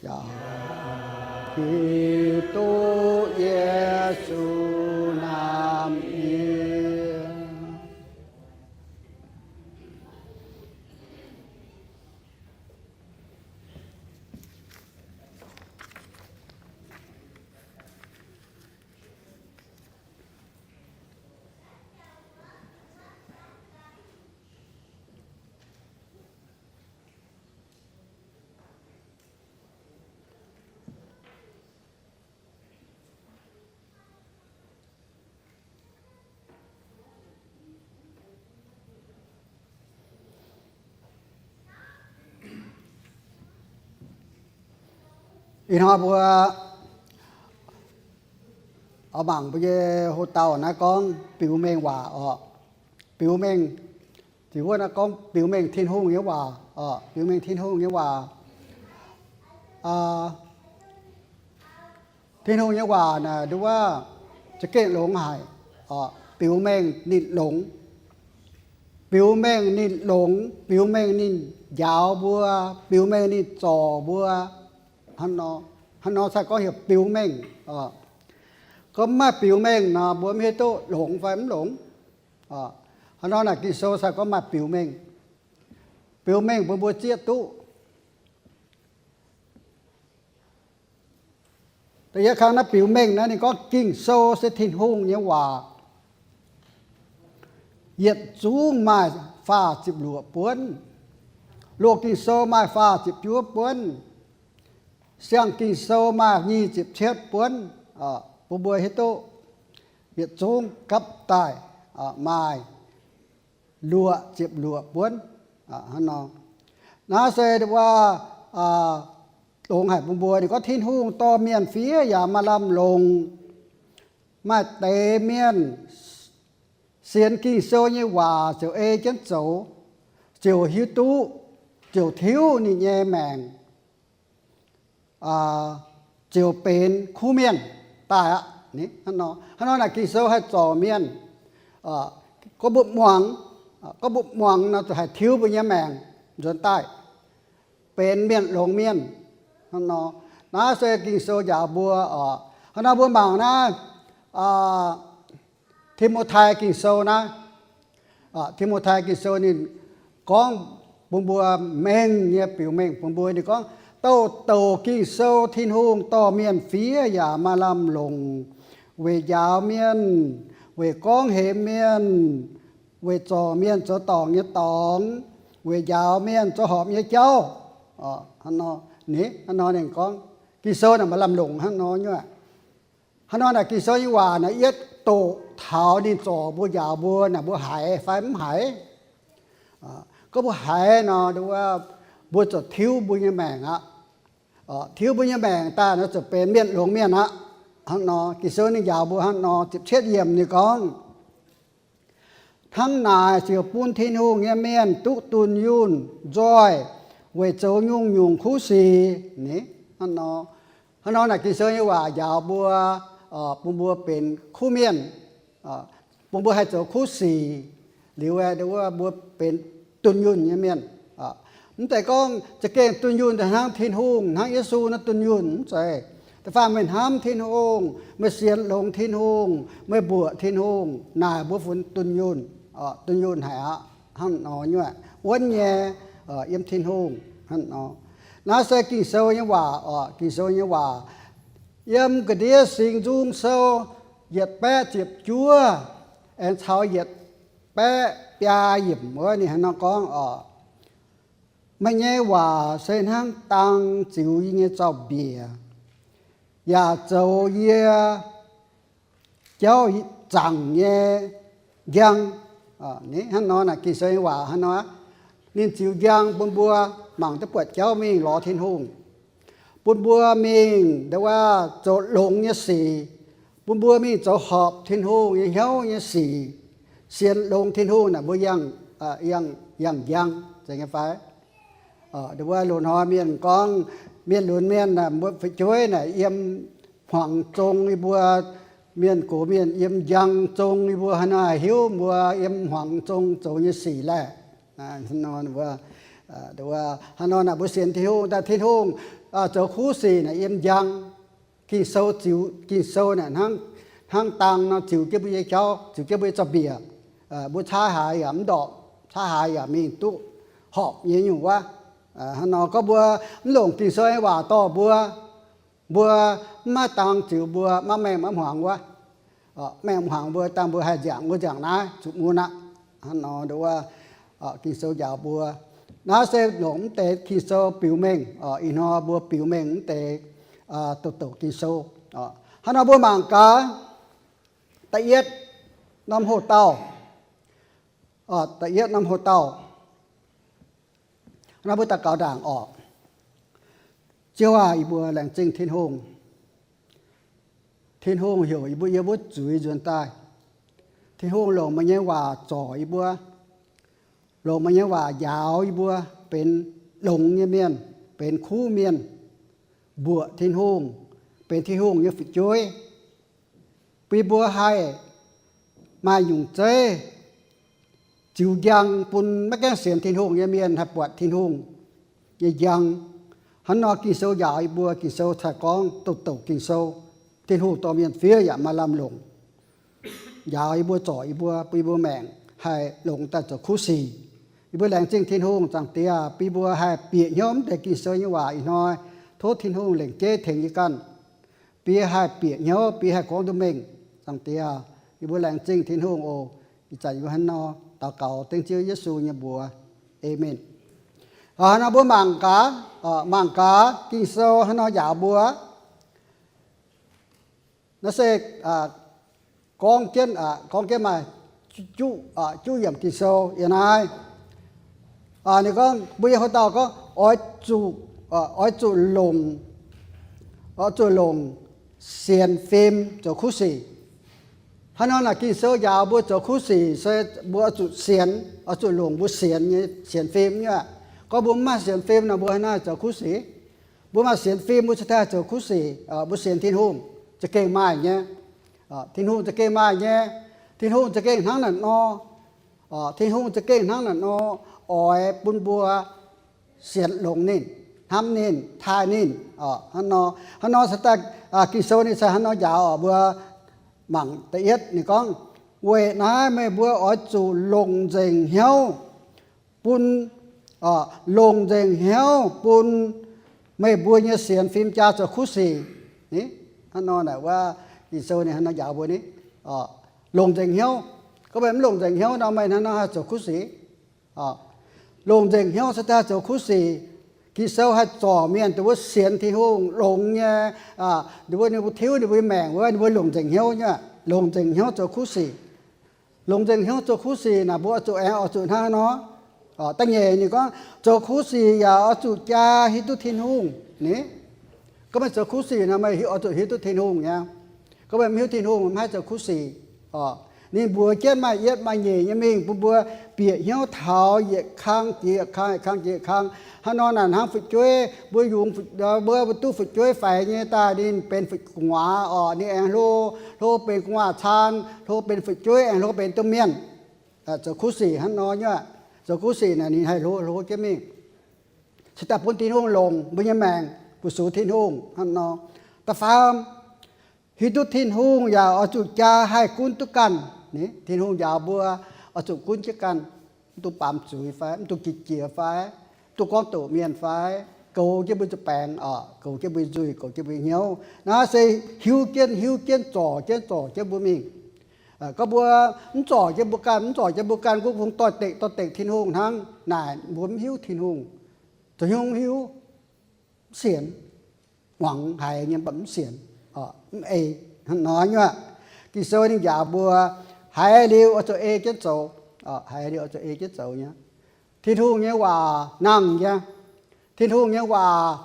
Yaac hiuv duqv Yesu hnamv yie. Ih hnoi mbuo oix mangc mbuo nyei ho dauh naaiv gorngv biux mengh waac oc. Biux mengh, ziouc wuov naaiv gorngv biux mengh Tin-Hungh nyei waac oc. Biux mengh Tin-Hungh nyei waac. Tin-Hungh nyei waac naaic nduov za'gengh longx haic. Biux mengh ninh longx. Biux mengh ninh longx, biux mengh ninh njaaux mbuo, biux mengh ninh zorc mbuo. Hnangv nor sai gorngv heuc biux mengh. Gorngv mv maaih biux mengh nor, mbuo mv hiuv duqv longx fai mv longx. Hnangv nor naaic Ging-Sou sai gorngv maaih biux mengh. Biux mengh bun mbuo zieqv duqv. Da'yietv kang naaiv biux mengh naaiv ninh gorngv Ging-Sou se Tin-Hungh nyei waac. Yietc zungv maaih faah ziepc luoqc buonv. Loz Ging-Sou maaih faah ziepc juov buonv. Siang Ging-Sou maaih nyic ziepc cietv buonv. Bun mbuo hiuv duqv yietc zungv gapv daaih maaih luoqc ziepc luoqc buonv. Hnangv nor, naaiv se wuov, longx haic bun mbuo. Ninh gorngv Tin-Hungh dorh mienh fiev yaac maaih lamh longc. Maaih deix mienh sienx Ging-Sou nyei waac ziouc ei jienv zoux, ziouc hiuv duqv, ziouc tiuv ninh nyei maengc, ziouc benx kuv mienh daaih aqv. Hnangv nor naaic Ging-Sou haih zorc mienh. Gorngv mbuo muangx, gorngv mbuo muangx nor zuqc haih tiuv mbuo nyei maengc nzuonx daaih benx mienh longx mienh. Hnangv nor, naaiv se Ging-Sou njaaux mbuo oc. Hnangv nor mbuo mangc naaiv Ti^mo^tai Ging-Sou naaiv. Ti^mo^tai Ging-Sou ninh gorngv bun mbuo mengh nyei biux mengh bun mbuo. Ninh gorngv, Douc douc Ging-Sou Tin-Hungh dorh mienh fiev yaac maaih lamh longc weic njaaux mienh, weic gorngv hemx mienh, weic zorc mienh zoux dorngc nyei dorngx, weic njaaux mienh zoux horpc nyei jauv. Hnangv nor ninh gorngv Ging-Sou naaic maaih lamh longc hnangv nor nyei. Hnangv nor naaic Ging-Sou nyei waac naaic yietv doqc taux ninh zorc mbuo njaaux mbuo naaic mbuo haiz fai mv haiz. Gorngv mbuo haiz nor, mbuo zuqc tiuv mbuo nyei maengc aqv. Tiuv mbuo nyei maengc daaih nor zuqc benx mienh longx mienh aqv. Hnangv nor Ging-Sou ninh njaaux mbuo hnangv nor. Ziepc cietv yiemc ninh gorngv, hnangv naaic ziouc bun Tin-Hungh nyei mienh duqv dunh yunh nzoih weic zoux nyungc-nyungc kuv sic. Hnangv nor naaic Ging-Sou nyei waac njaaux mbuo, bun mbuo benx kuv mienh, bun mbuo haih zoux kuv sic. Liuz aeqv, mbuo benx dunh yunh nyei mienh. Mv zeiz gorngv za'gengh dunh yunh daaih hnangv Tin-Hungh, hnangv Yesu naaiv dunh yunh, mv zeiz. Da'faanh meih hnamv Tin-Hungh, meih sienx longx Tin-Hungh, meih mbuoqc Tin-Hungh, naaic mbuo funx dunh yunh, dunh yunh haic aqv. Hnangv nor nyuoqc wuonv nyei, yiem Tin-Hungh hnangv nor. Naaiv se Ging-Sou nyei waac oc, Ging-Sou nyei waac. Yiem Ga'ndiev Singx Nzung Sou yietc baeqv ziepc juov aengx caux yietc baeqv biaa yiemc wuov ninh hnangv nor gorngv oc, meih nyei waac se hnangv dang ziux yie nyei zaux-mbiec, yaac zoux yie jauv zaangc nyei njang. Hnangv nor naaic Ging-Sou nyei waac hnangv nor, ninh ziux njang bun mbuo mangc duqv buatc jauv mingh lorz Tin-Hungh, bun mbuo mingh ndongc wuov zoux longx nyei sic, bun mbuo mingh zoux horpc Tin-Hungh nyei hnyouv nyei sic, sienx longx Tin-Hungh naaic mbuo yangh, yangh njang, zeiz nyei fai? Ndongc wuov loz-hnoi mienh gorngv, mienh lunx mienh, mbuo fu'jueiv naaic yiem hmuangx zong yie mbuo, mienh gox mienh yiem njang zong yie mbuo, hnangv nor hiuv mbuo yiem hmuangx zong zoux nyei sic laeh. Hnangv nor naaic mbuo sienx Tin-Hungh, daaih Tin-Hungh zoux kuv sic naaic yiem njang. Ging-Sou ziux, Ging-Sou naaic hnangv dang nor ziux jienv mbuo nyei jauv, ziux jienv mbuo nyei zaux-mbiec. Mbuo cai haaix yaac mv ndorpc, cai haaix yaac mingh duqv horpc nyei nyungc wuov. Hnangv nor gorngv mbuo mv longc Ging-Sou nyei waac dorh mbuo, mbuo mv maaih dang ziux mbuo, maiv maengh maiv hmuangx wuov. Maengh hmuangx mbuo dangh mbuo haih nziangc wuov nziangc naaiv zuqc mun aqv. Hnangv nor ndongc wuov Ging-Sou njaaux mbuo. Naaiv se longc mv deix Ging-Sou biux mengh, ih hnoi mbuo biux mengh mv deix douc douc Ging-Sou. Hnangv nor mbuo mangc gaax da'yietv norm hoc-dauh, da'yietv norm hoc-dauh. Hnangv nor mbuo daux gaux ndaangc orqc. Ziouv aah, yie mbuo laengz zingh Tin-Hungh. Tin-Hungh heuc yie mbuo yiem wuov zuiz nzuonx daaih. Tin-Hungh longc meih nyei waac zorc yie mbuo, longc meih nyei waac njaaux yie mbuo benx longx nyei mienh, benx kuv mienh, mbuoqc Tin-Hungh, benx Tin-Hungh nyei fu'jueiv, bun yie mbuo haih maaih nyungc zeiv ziux njang bun maiv gaengh sienx Tin-Hungh nyei mienh haih buatc Tin-Hungh nyei njang. Hnangv nor Ging-Sou njaaux yie mbuo, Ging-Sou cai gorngv douc douc Ging-Sou, Tin-Hungh dorh mienh fiev yaac maaih lamh longc. Njaaux yie mbuo, zorc yie mbuo, bun yie mbuo maengc haih longx daaih zoux kuv sic. Yie mbuo laengz zingh Tin-Hungh, Zaangc Diex, bun yie mbuo haih bieqc hnyouv mv deix Ging-Sou nyei waac ih hnoi. Tov Tin-Hungh lengc jeiv tengx yie ganh, bun yie haih bieqc hnyouv, bun yie haih gorngv duqv mengh. Zaangc Diex, yie mbuo laengz zingh Tin-Hungh oc. Ih zanc yie mbuo hnangv nor daux gaux dengv Ziouv Yesu nyei mbuox. Aamen. Hnangv nor mbuo mangc gaax, mangc gaax Ging-Sou hnangv nor njaaux mbuo. Naaiv se gorngv jienv, gorngv jienv maaih juqv yiemc Ging-Sou yiem naaiv. Ninh gorngv mbuo nyei hoc-dauh gorngv oix zuqc, oix zuqc longc, oix zuqc longc sienx fim zoux kuv sic. Hnangv nor naaic Ging-Sou njaaux mbuo zoux kuv sic se mbuo oix zuqc sienx, oix zuqc longc mbuo sienx nyei sienx fim nyei aqv. Gorngv mbuo mv maaih sienx fim nor mbuo hnangv haaix zoux kuv sic? Mbuo maaih sienx fim mbuo cingx daaih zoux kuv sic. Mbuo sienx Tin-Hungh za'gengh maaih nyei. Tin-Hungh za'gengh maaih nyei. Tin-Hungh za'gengh hnangv naaic nor. Tin-Hungh za'gengh hnangv naaic nor oix bun mbuo sienx longx ninh, hnamv ninh, taaih ninh. Hnangv nor, hnangv nor se daaih Ging-Sou ninh se hnangv nor njaaux oc. Mbuo mangc da'yietv ninh gorngv, weic naaiv meih mbuo oix zuqc longc nzengc hnyouv bun, longc nzengc hnyouv bun meih mbuo nyei sienx fim jaa zoux kuv sic. Hnangv nor naaic wuov Ging-Sou ninh hnangv nor njaaux mbuo ni, longc nzengc hnyouv. Gorngv meih mv longc nzengc hnyouv nor meih hnangv nor haih zoux kuv sic? Longc nzengc hnyouv se daaih zoux kuv sic. Ging-Sou haih zorc mienh dongh wuov sienx Tin-Hungh longx nyei, dongh wuov ninh mbuo tiuv ninh mbuo nyei maengc wuov ninh mbuo longc nzengc hnyouv nyei, longc nzengc hnyouv zoux kuv sic. Longc nzengc hnyouv zoux kuv sic naaic mbuo oix zuqc aengx oix zuqc hnangv nor. Da'nyeic ninh gorngv zoux kuv sic yaac oix zuqc jaa hiuv duqv Tin-Hungh ni. Gorngv meih zoux kuv sic nor meih oix zuqc hiuv duqv Tin-Hungh nyei. Gorngv meih mv hiuv Tin-Hungh maiv haih zoux kuv sic oc. Ninh mbuox jienv maaih yietv maaih nyeic nyei mingh bun mbuo bieqc hnyouv taux yietc kang jiex yietc kang, yietc kang jiex yietc kang. Hnangv nor naaic hnangv fu'jueiv, mbuo yungz, mbuo, mbuo duqv fu'jueiv faix nyei daaih ninh benx fu'gu'nguaaz oc, ninh aengx hlo, hlo benx gu'nguaaz-caan, hlo benx fu'jueiv, aengx hlo benx domh mienh. Zoux kuv sic hnangv nor nyei. Zoux kuv sic naaic ninh haih hlo, hlo jienv mingh. Se daaih bun Tin-Hungh longc mbuo nyei maengc fu-sux Tin-Hungh hnangv nor. Da'faam, hiuv duqv Tin-Hungh yaac oix zuqc jaa haih gunv duqv ganh. Tin-Hungh njaaux mbuo oix zuqc gunv jienv ganh, mv dungx baamz zuiz fai, mv dungx jiex jiez fai, mv dungx gorngv doqc mienh fai, goux jienv mbuo zuqc baengc oc, goux jienv mbuo nzuih, goux jienv mbuo hnyouv. Naaiv se hiuv jienv, hiuv jienv, zorc jienv, zorc jienv mbuo mingh. Gorngv mbuo mv zorc jienv mbuo ganh, mv zorc jienv mbuo ganh, mbuo kungx doix-dekc, doix-dekc Tin-Hungh hnangv naaic, mbuo mv hiuv Tin-Hungh. Zoux hnyouv mv hiuv, mv sienx, muangx haiz nyei mv baac mv sienx, mv ei. Hnangv nor nyei. Ging-Sou ninh njaaux mbuo, haiz liuz oix zuqc ei jienv zoux. Haiz liuz oix zuqc ei jienv zoux nyei. Tin-Hungh nyei waac nangh nyei. Tin-Hungh nyei waac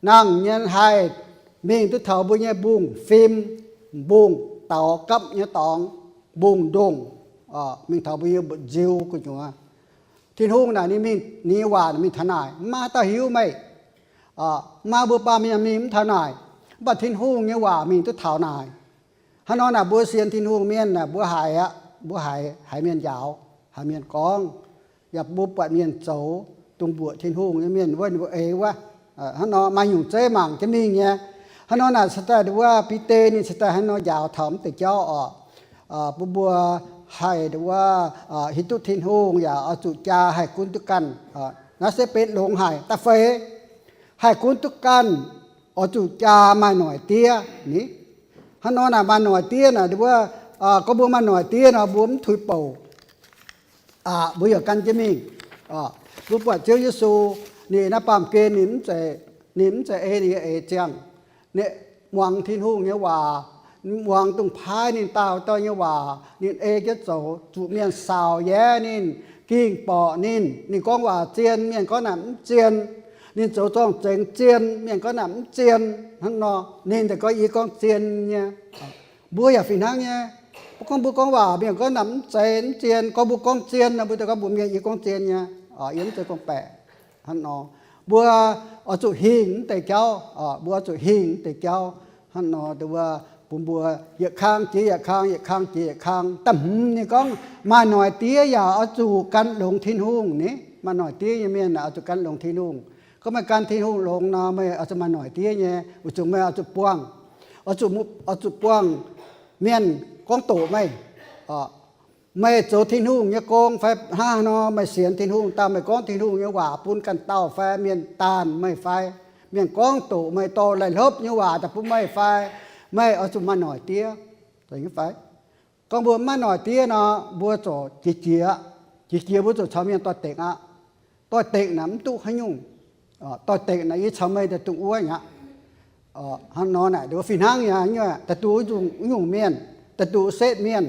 nangh nyei haih mingh duqv taux mbuo nyei mbungv-fim, mbungv-daux gapv nyei dorngx, mbungv-ndongh, mingh taux mbuo nyei mbu'nziu gu'nyuoz. Tin-Hungh naaic ninh mingh, ninh nyei waac mingh taux naaic, mv maaih haaix dauh hiuv meih. Mv maaih mbuo baamh mienh mingh mv taux naaic, mv baac Tin-Hungh nyei waac mingh duqv taux naaic. Hnangv nor naaic mbuo sienx Tin-Hungh mienh naaic mbuo haiz aqv, mbuo haiz, haiz mienh njaaux, haiz mienh gorngv, yaac mbuo buatc mienh zoux dongh mbuoqc Tin-Hungh nyei mienh wuov, ninh mbuo eix wuov. Hnangv nor maaih nyungc zeiv mangc jienv mingh nyei. Hnangv nor naaic se daaih wuov Bide ninh se daaih hnangv nor njaaux taux mv deix jauv oc. Bun mbuo haih wuov hiuv duqv Tin-Hungh yaac oix zuqc jaa haih gunv duqv ganh. Naaiv se benx longx haic. Da'feix, haih gunv duqv ganh oix zuqc jaa maaih noic diev ni. Hnangv nor naaic maaih noic diev naaic wuov, gorngv mbuo maaih noic diev nor mbuo mv tuix bouc. Mbuo yaac gan jienv mingh. Mbuo buatc Ziouv Yesu, ninh naaiv baamh gen ninh mv zeiz, ninh mv zeiz ei ninh nyei eix ziangh. Ninh muangx Tin-Hungh nyei waac, muangx dongh paaiv ninh daauh dauh nyei waac, ninh ei jienv zoux, zuqc mienh saaux yaev ninh, ging borqc ninh. Ninh gorngv waac zien, mienh gorngv naaic mv zien. Ninh zoux zorng-zengx zien, mienh gorngv naaic mv zien. Hnangv nor ninh daaih gorngv, yie gorngv zien nyei. Mbuo yaac fih hnangv nyei. Mbuo gorngv, mbuo gorngv waac mienh gorngv naaic mv zeiz, mv zien, gorngv mbuo gorngv zien nor, mbuo daaih gorngv mbuox mienh, yie gorngv zien nyei, yie mv zeiz gorngv-baeqc. Hnangv nor, mbuo oix zuqc hingh mv deix jauv, mbuo oix zuqc hingh mv deix jauv. Hnangv nor wuov, bun mbuo yietc kang jiex yietc kang, yietc kang jiex yietc kang. Da'hmz ninh gorngv, maaih noic diev yaac oix zuqc gan longx Tin-Hungh ni. Maaih noic diev nyei mienh oix zuqc gan longx Tin-Hungh. Gorngv meih gan Tin-Hungh longx nor, meih oix zuqc maaih noic diev nyei, weic zuqc meih oix zuqc buangh, oix zuqc, oix zuqc buangh mienh gorngv doqc meih. Meih zoux Tin-Hungh nyei gong fai hnangv haaix nor, meih sienx Tin-Hungh daaih, meih gorngv Tin-Hungh nyei waac bun ganh dauh fai mienh daanh meih fai, mienh gorngv doqc meih, dorh laih hlopv nyei waac daaih bun meih fai, meih oix zuqc maaih noic diev fai. Gorngv mbuo mv maaih noic diev nor, mbuo ziouc jiex jiex, jiex jiex mbuo ziouc caux mienh doix-dekc aqv. Doix-dekc naaic mv duqv haaix nyungc. Doix-dekc naaic yie caux meih daaih dongh wuov aqv. Hnangv nor naaic fih hnangv nyei, daaih duqv wuov nyungc mienh, daaih duqv setv mienh.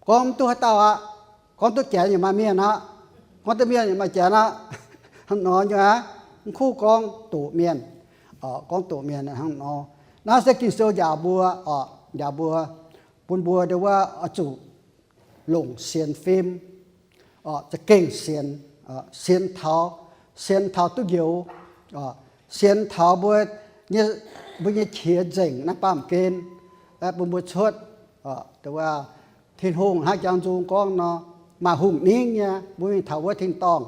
Gorngv mv duqv haaix dauh aqv. Gorngv duqv Janx yaac maaih mienh aqv. Gorngv duqv mienh yaac maaih Janx aqv. Hnangv nor nyei aqv. Mv kuv gorngv doqc mienh, gorngv doqc mienh hnangv nor. Naaiv se Ging-Sou njaaux mbuo, njaaux mbuo, bun mbuo ndongc wuov oix zuqc longc sienx fim, za'gengh sienx, sienx taux, sienx taux duqv njoux, sienx taux mbuo nyei, mbuo nyei qiex nzengc naaiv baamh gen, bun mbuo cuotv, ndongc wuov Tin-Hungh hnangv jangx nzung gorngv nor, maaih hungh ningv nyei, mbuo mingh taux wuov tin-dorngh.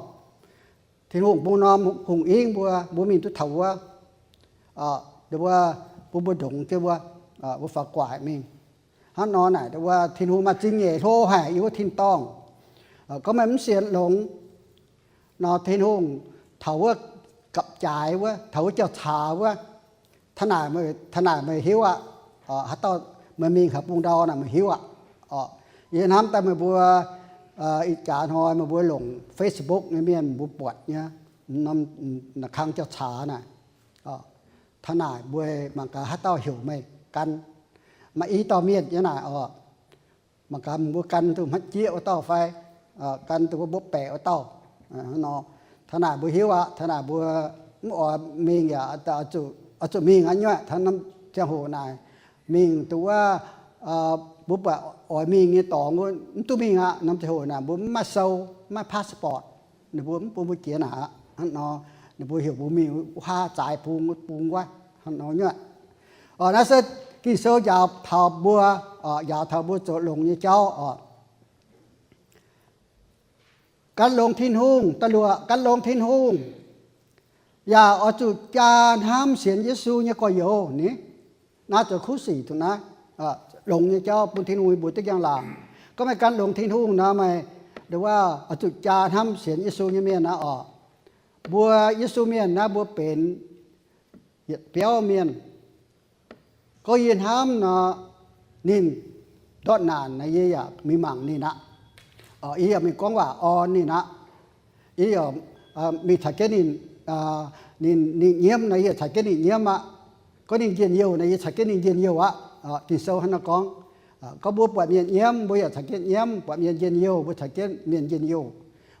Tin-Hungh bun norm hungh ningv mbuo, mbuo mingh duqv taux wuov, ndongc wuov, bun mbuo ndongx jienv wuov, mbuo faaux gu'nguaaic mingh. Hnangv nor naaic ndongc wuov Tin-Hungh maaih zingh nyeic hlo haic yiem wuov tin-dorngh. Gorngv meih mv sienx longx nor, Tin-Hungh taux wuov gapv-jaaix wuov, taux wuov jauv-caax wuov, taux naaic meih hiuv aqv. Haaix dauh meih mingh haaix bung ndau naaic meih hiuv aqv. Yie hnamv daaih meih mbuo ih jaax hnoi meih mbuo longc Facebook nyei mienh mbuo buatc nyei, norm naaic kang jauv-caax naaic, taux naaic mbuo mangc gaax haaix dauh heuc meih gan. Maaih i dauh mienh nyei naaic oc. Mangc gaax mbuo gan duqv hmaiv jieqv wuov dauh fai, gan duqv mbuo mbuo baeqc wuov dauh. Hnangv nor, taux naaic mbuo hiuv aqv, taux naaic mbuo mv oix mingh yaac oix zuqc mingh aqv nyuoqc. Taux norm ziangh hoc naaic mingh duqv wuov mbuo buatc oix mingh nyei dorngx, mv duqv mingh aqv. Norm ziangh hoc naaic mbuo mv maaih sou, mv maaih passport, ninh mbuo mv bun mbuo jiex naaic aqv. Hnangv nor, ninh mbuo heuc mbuo mingh wuov zaaix bung, wuov bung wuov, hnangv nor nyuoqv. Naaiv se Ging-Sou njaaux taux mbuo, njaaux taux mbuo zoux longx nyei jauv oc. Gan longx Tin-Hungh, da'luoqc gan longx Tin-Hungh, yaac oix zuqc jaa hnamv sienx Yesu nyei gorx-youz ni. Naaiv zoux kuv sic duqv naaiv, longx nyei jauv bun Tin-Hungh mbuox duqv njang-laangc. Gorngv meih gan longx Tin-Hungh nor, meih nduov oix zuqc jaa hnamv sienx Yesu nyei mienh aqv oc. Mbuo Yesu mienh naaiv mbuo benx yietc biauv mienh. Gorngv yie hnamv nor, ninh ndortv naanc nor, yie yaac mingh mangc ninh aqv. Yie yaac mingh gorngv waac orn ninh aqv. Yie yaac mingh caux jienv ninh, ninh, ninh nyiemv nor, yie caux jienv ninh nyiemv aqv. Gorngv ninh njien-youh nor, yie caux jienv ninh njien-youh aqv. Ging-Sou hnangv naaiv gorngv. Gorngv mbuo buatc mienh nyiemv, mbuo yaac caux jienv nyiemv. Buatc mienh njien-youh, mbuo caux jienv mienh njien-youh.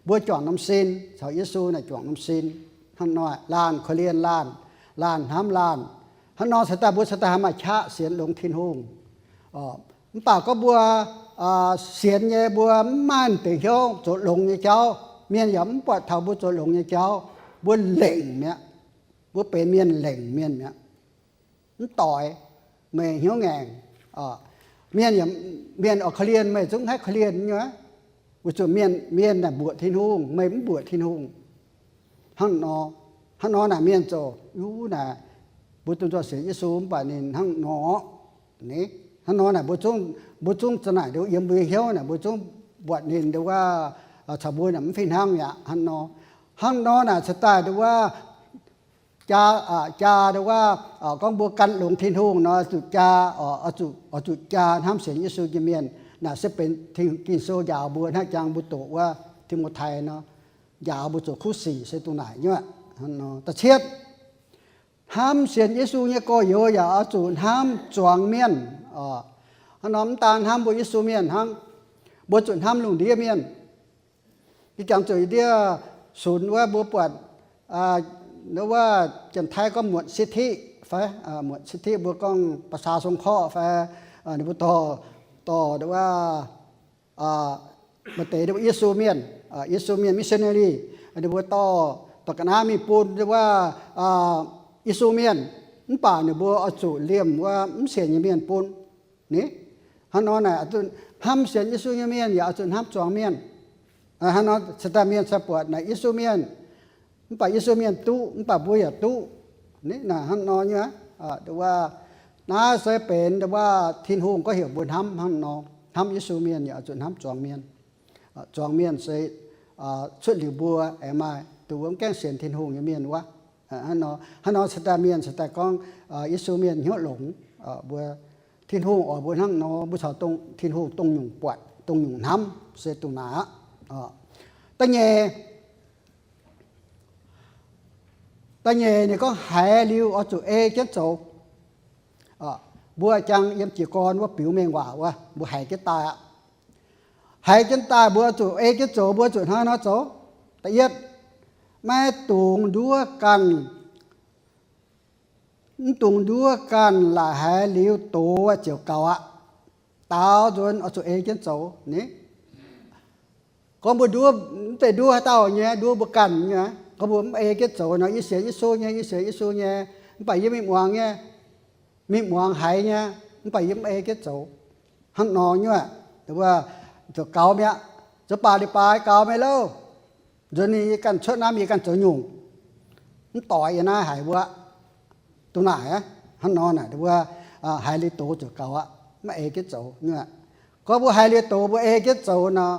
Mbuo juangc norm sin, caux Yesu naaic juangc norm sin. Hnangv nor, laanh korv-lienh laanh, laanh hnamv laanh. Hnangv nor cingx daaih mbuo cingx daaih haih maaih qaqv sienx longx Tin-Hungh. Mv baac gorngv mbuo sienx nyei, mbuo mv maaih deix hnyouv zoux longx nyei jauv, mienh yaac mv buatc taux mbuo zoux longx nyei jauv, mbuo lengc mi'aqv. Mbuo benx mienh lengc mienh mi'aqv. Mv doix, meih hnyouv ngaengc. Mienh, mienh oix korv-lienh, meih zungv haih korv-lienh nyei. Weic zuqc mienh, mienh naaic mbuoqc Tin-Hungh, meih mv mbuoqc Tin-Hungh. Hnangv nor, hnangv nor naaic mienh ziouc, yuv naaic, mbuo dungx nzoih sienx Yesu mv baac ninh hnangv nor. Hnangv nor naaic mbuo zungv, mbuo zungv za'naaic nduov yiem mbuo nyei hnyouv naaic mbuo zungv buatc ninh nduov wuov caux mbuo naaic mv fih hnangv mi'aqv. Hnangv nor, hnangv nor naaic cingx daaih nduov wuov jaa, jaa nduov wuov, gorngv mbuo gan longx Tin-Hungh nor, zuqc jaa, oix zuqc jaa hnamv sienx Yesu nyei mienh. Naaic se benx Ging-Sou njaaux mbuo hnangv jangx mbuo doqc wuov Ti^mo^tai nor, njaaux mbuo zoux kuv sic se dongh naaic nyuoqv. Da'cietv, hnamv sienx Yesu nyei gorx-youz yaac oix zuqc hnamv zuangx mienh. Hnangv nor mv daan hnamv mbuo Yesu mienh hnangv, mbuo zuqc hnamv lungh ndiev mienh. Yie jangx zuqc ndiev sunx wuov mbuo buatc, wuov Janx-Taiv gorngv หมดสิทธิ fai, หมดสิทธิ mbuo gorngv ประชาสงเคราะห์ fai, ninh mbuo dorh, dorh wuov maaih deix Yesu mienh, Yesu mienh missionary, ninh mbuo dorh, dorh ga'naaiv mingh bun wuov Yesu mienh, mv baac ninh mbuo oix zuqc liemh wuov mv sienx nyei mienh bun. Ni, hnangv nor naaic, hnamv sienx Yesu nyei mienh yaac oix zuqc hnamv zuangx mienh. Hnangv nor cingx daaih mienh cingx buatc naaic Yesu mienh, mv baac Yesu mienh duqv, mv baac mbuo yaac duqv. Ni, naaic hnangv nor nyei, wuov, naaiv se benx wuov Tin-Hungh gorngv heuc mbuo hnamv hnangv nor. Hnamv Yesu mienh yaac oix zuqc hnamv zuangx mienh. Zuangx mienh se cuotv liuz mbuo aengx maaih dongh wuov mv gaengh sienx Tin-Hungh nyei mienh wuov. Hnangv nor cingx daaih mienh cingx daaih gorngv Yesu mienh hnyouv longx. Mbuo, Tin-Hungh oix mbuo hnangv nor, mbuo caux dongh Tin-Hungh dongh nyungc buatc, dongh nyungc hnamv se dongh naaic aqv. Da'nyeic, da'nyeic ninh gorngv haiz liuz oix zuqc ei jienv zoux. Mbuo jangx yiem jiez gorn wuov biux mengh waac wuov, mbuo haiz jienv daaih aqv. Haiz jienv daaih mbuo zuqc ei jienv zoux, mbuo zuqc hnangv nor zoux. Da'yietv, maiv dungx nduov ganh, mv dungx nduov ganh la'haiz liuz doz ziouc gaux aqv. Daaux nzuonx oix zuqc ei jienv zoux ni. Gorngv mbuo nduov, mv zeiz nduov haaix dauh nyei, nduov mbuo ganh nyei. Gorngv mbuo mv ei jienv zoux nor, yie sienx Yesu nyei, yie sienx Yesu nyei, mv baac yie mingh muangx nyei, mingh muangx haiz nyei, mv baac yie mv ei jienv zoux. Hnangv nor nyuoqv, zuqc gaux mi'aqv. Zoux baac ninh baaix gaux meih lauh. Nzuonx ninh yie ganh cuotv naaiv, yie ganh zoux nyungc. Mv doix yie naaiv haiz mbuo aqv. Dongh naaic aqv. Hnangv nor naaic mbuo haiz liuz doz zuqc gaux aqv, maiv ei jienv zoux nyuoqv. Gorngv mbuo haiz liuz doz mbuo ei jienv zoux nor,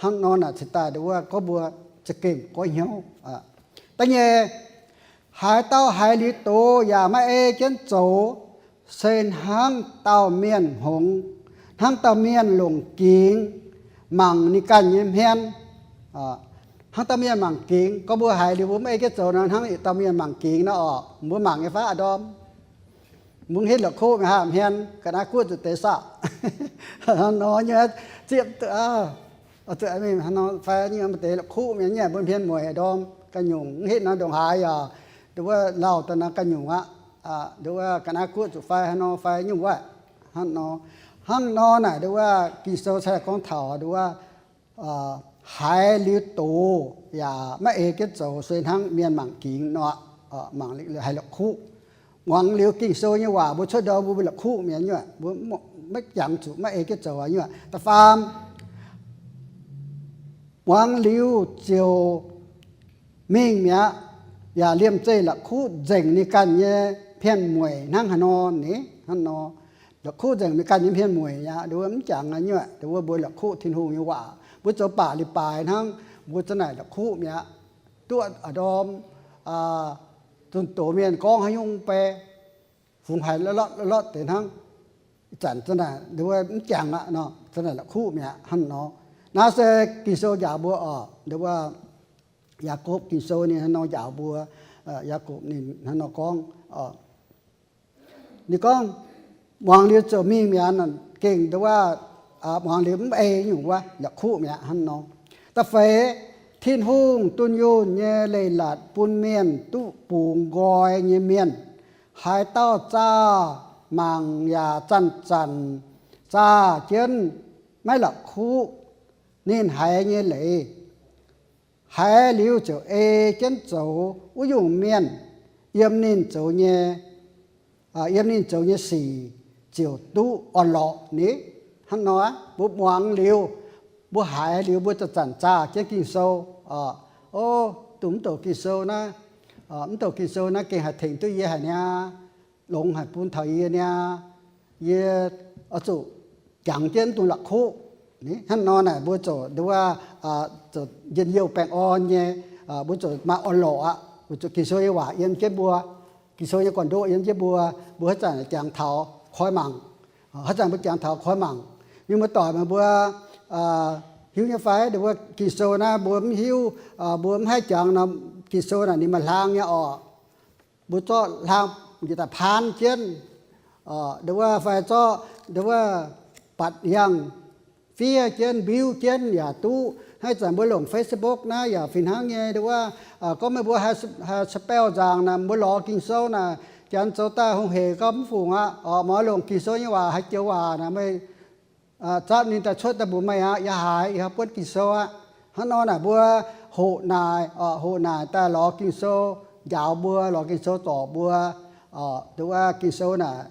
hnangv nor naaic cingx daaih nduov gorngv mbuo za'gengh goiv hnyouv. Da'nyeic, haaix dauh haiz liuz doz yaac maiv ei jienv zoux, se hnangv dauh mienh hngongx, hnangv dauh mienh longc gingx mangc ninh ganh nyei hmien. Hnangv dauh mienh mangc gingx, gorngv mbuo haiz liuz mbuo mv ei jienv zoux nor, hnangv dauh mienh mangc gingx nor oc. Mbuo mangc nyei fai a'ndorm? Mbuo mv hitv la'kuqv mingh haaix hmien, ga'naaiv guoqv zuqc deix saah? Hnangv nor nyei, ziepc, fai nyungc maaih deix la'kuqv mienh nyei mbuo hmien mueic ndorm ganh nyungc, mv hitv nor ndongc haaix yaac nduov lauh daaih nor ganh nyungc aqv. Nduov ga'naaiv guoqv zuqc fai haaix nor fai nyungc wuov. Hnangv nor, hnangv nor naaic nduov wuov Ging-Sou se gorngv taux nduov wuov, haiz liuz doz yaac maiv ei jienv zoux se hnangv mienh mangc gingx nor, mangc haiz la'kuqv. Muangx liuz Ging-Sou nyei waac mbuo cuotv ndorm mbuo la'kuqv mi'aqv nyuoqc, mbuo maiv jangx zuqc maiv ei jienv zoux nyuoqc. Da'faam, muangx liuz ziouc mingh mi'aqv, yaac liemh zeih la'kuqv nzengc ninh ganh nyei pien mueic hnangv haaix nor ni, hnangv nor. La'kuqv nzengc ninh ganh nyei pien mueic aqv, nduov mv jangx aqv nyuoqc. Nduov wuov mbuo la'kuqv Tin-Hungh nyei waac, mbuo zoux baac li baaix hnangv, mbuo za'naaic la'kuqv mi'aqv. Duqv a'ndorm zunh doz mienh gorngv haaix nyungc bei, fungx haiz lotv lotv lotv deix hnangv. Ih zanc za'naaic nduov mv jangx aqv nor, za'naaic la'kuqv mi'aqv hnangv nor. Naaiv se Ging-Sou njaaux mbuo oc, nduov wuov Yaakopv Ging-Sou ninh hnangv nor njaaux mbuo. Yaakopv ninh hnangv nor gorngv, ninh gorngv, muangx liuz ziouc mingh mi'aqv, gengh nduov wuov, muangx liuz mv ei nyungc wuov, la'kuqv mi'aqv hnangv nor. Da'feix, Tin-Hungh dunh yunh nyei leiz-latc bun mienh duqv bungx nqoi nyei mienh. Haaix dauh zaah mangc yaac zanc-zanc zaah jienv maiv la'kuqv ninh haiz nyei leiz, haiz liuz ziouc ei jienv zoux wuov nyungc mienh, yiem ninh zoux nyei, yiem ninh zoux nyei sic ziouc duqv orn-lorqc ni. Hnangv nor, mbuo muangx liuz, mbuo haiz liuz, mbuo zanc-zanc zaah jienv Ging-Sou. O, dongh mv douc Ging-Sou naaiv, mv douc Ging-Sou naaiv gengh haih tengx duqv yie haic niaa, longx haic bun taux yie niaa. Yie oix zuqc jangx jienv dongh la'kuqv. Hnangv nor naaic mbuo ziouc nduov wuov, njien-youh baengh orn nyei, mbuo ziouc maaih orn-lorqc aqv. Mbuo zuqc Ging-Sou nyei waac yiem jienv mbuo, Ging-Sou nyei gorn-ndoqv yiem jienv mbuo, mbuo haaix zanc jangx taux koi mangc, haaix zanc mbuo jangx taux koi mangc, mienh muoz-doic meih mbuo hiuv nyei fai? Nduov wuov Ging-Sou naaiv mbuo mv hiuv, mbuo mv haih jangx nor, Ging-Sou naaic ninh maaih hlang nyei orqc. Mbuo zorqv hlang njiec daaih paan jienv, nduov wuov fai zorqv nduov wuov batc yangh fiev jienv, mbiuv jienv yaac duqv. Naaiv zanc mbuo longc Facebook naaiv yaac fih hnangv nyei. Nduov wuov gorngv meih mbuo haih spell nzaangc naaic, mbuo lorz Ging-Sou naaic, janx zoux daaih hungh heic gorngv mv fungc aqv. Oc, mbuo longc Ging-Sou nyei waac haih joux waac naaic, meih zapv ninh daaih cuotv daaih mbuox meih aqv, yaac haiz, yaac buonv Ging-Sou aqv. Hnangv nor naaic mbuo hoqc naaic, hoqc naaic daaih lorz Ging-Sou njaaux mbuo, lorz Ging-Sou zorc mbuo. Nduov wuov Ging-Sou naaic,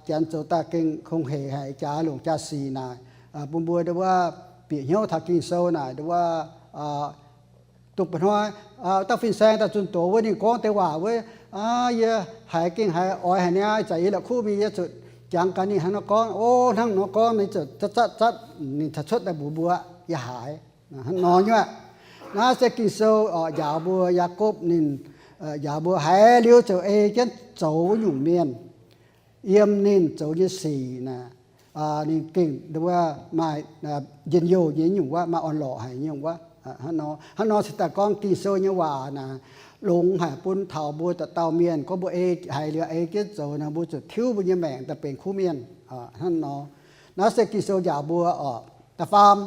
janx zoux daaih gengh hungh heic haic, jaax longc jaa-sic naaic, bun mbuo nduov wuov bieqc hnyouv taux Ging-Sou naaic, nduov wuov dongh ba'hnoi dauh fin-saeng daaih zunh doz wuov, ninh gorngv deix waac wuov, yie haiz gengh haiz oix haic niaa, ih zanc yie la'kuqv mingh, yie zuqc jangx gaax ninh hnangv nor gorngv. O, hnangv nor gorngv, ninh zuqc zatv zatv zatv, ninh taux cuotv daaih mbuox mbuo, yaac haiz. Hnangv nor nyuoqc. Naaiv se Ging-Sou njaaux mbuo, Yaakopv ninh njaaux mbuo haiz liuz ziouc ei jienv zoux wuov nyungc mienh, yiem ninh zoux nyei sic naaic, ninh gengh nduov maaih njien-youh nyei nyungc wuov, maaih orn-lorqc haic nyungc wuov. Hnangv nor, hnangv nor se daaih gorngv Ging-Sou nyei waac naaic, longx haic bun taux mbuo dauh dauh mienh. Gorngv mbuo ei haiz liuz ei jienv zoux naaic, mbuo zuqc tiuv mbuo nyei maengc daaih benx kuv mienh. Hnangv nor, naaiv se Ging-Sou njaaux mbuo oc. Da'faam,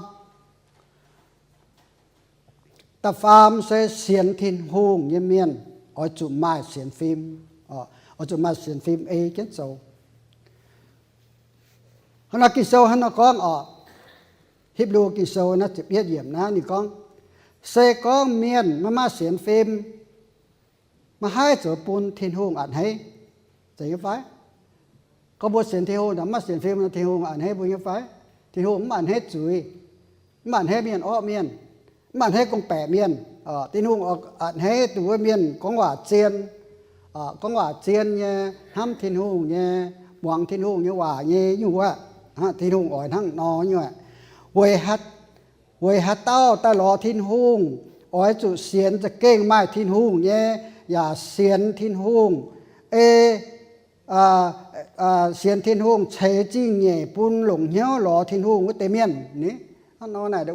da'faam se sienx Tin-Hungh nyei mienh oix zuqc maaih sienx fim, oix zuqc maaih sienx fim ei jienv zoux. Hnangv naaiv Ging-Sou hnangv nor gorngv oc. Hipv^lu Ging-Sou naaiv ziepc yietv yiemc naaiv ninh gorngv, se gorngv mienh maiv maaih sienx fim, maiv haih zoux bun Tin-Hungh a'hneiv. Zeiz nyei fai? Gorngv mbuo sienx Tin-Hungh, maiv sienx fim, Tin-Hungh a'hneiv mbuo nyei fai? Tin-Hungh mv a'hneiv zuiz, mv a'hneiv mienh orqv mienh, mv a'hneiv gorngv-baeqc mienh. Tin-Hungh a'hneiv dongh wuov mienh gorngv waac zien, gorngv waac zien nyei, hnamv Tin-Hungh nyei, muangx Tin-Hungh nyei waac nyei nyungc wuov. Tin-Hungh oix hnangv nor nyungc. Weic haaix dauh daaih lorz Tin-Hungh oix zuqc sienx za'gengh maaih Tin-Hungh nyei, yaac sienx Tin-Hungh, ei sienx Tin-Hungh ceix zingh nyeic bun longc hnyouv lorz Tin-Hungh wuov deix mienh ni. Hnangv nor naaic,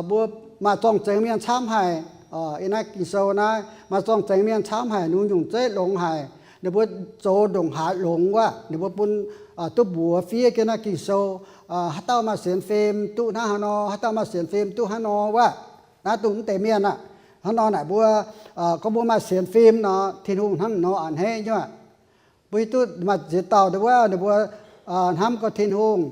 mbuo maaih zorng-zengx mienh camv haic. Yiem naaiv Ging-Sou naaiv maaih zorng-zengx mienh camv haic, nungx nyungc zeiv longx haic. Ninh mbuo zoux ndongc haaix longx wuov, ninh mbuo bun duqv mbuox fiev jienv naaiv Ging-Sou. Haaix dauh maaih sienx fim duqv hnangv haaix nor, haaix dauh maaih sienx fim duqv hnangv nor wuov. Naaiv dongh mv deix mienh aqv. Hnangv nor naaic mbuo, gorngv mbuo maaih sienx fim nor, Tin-Hungh hnangv nor a'hneiv nyei aqv. Mbuo hiuv duqv maaih ziex dauh wuov, ninh mbuo hnamv gorx Tin-Hungh,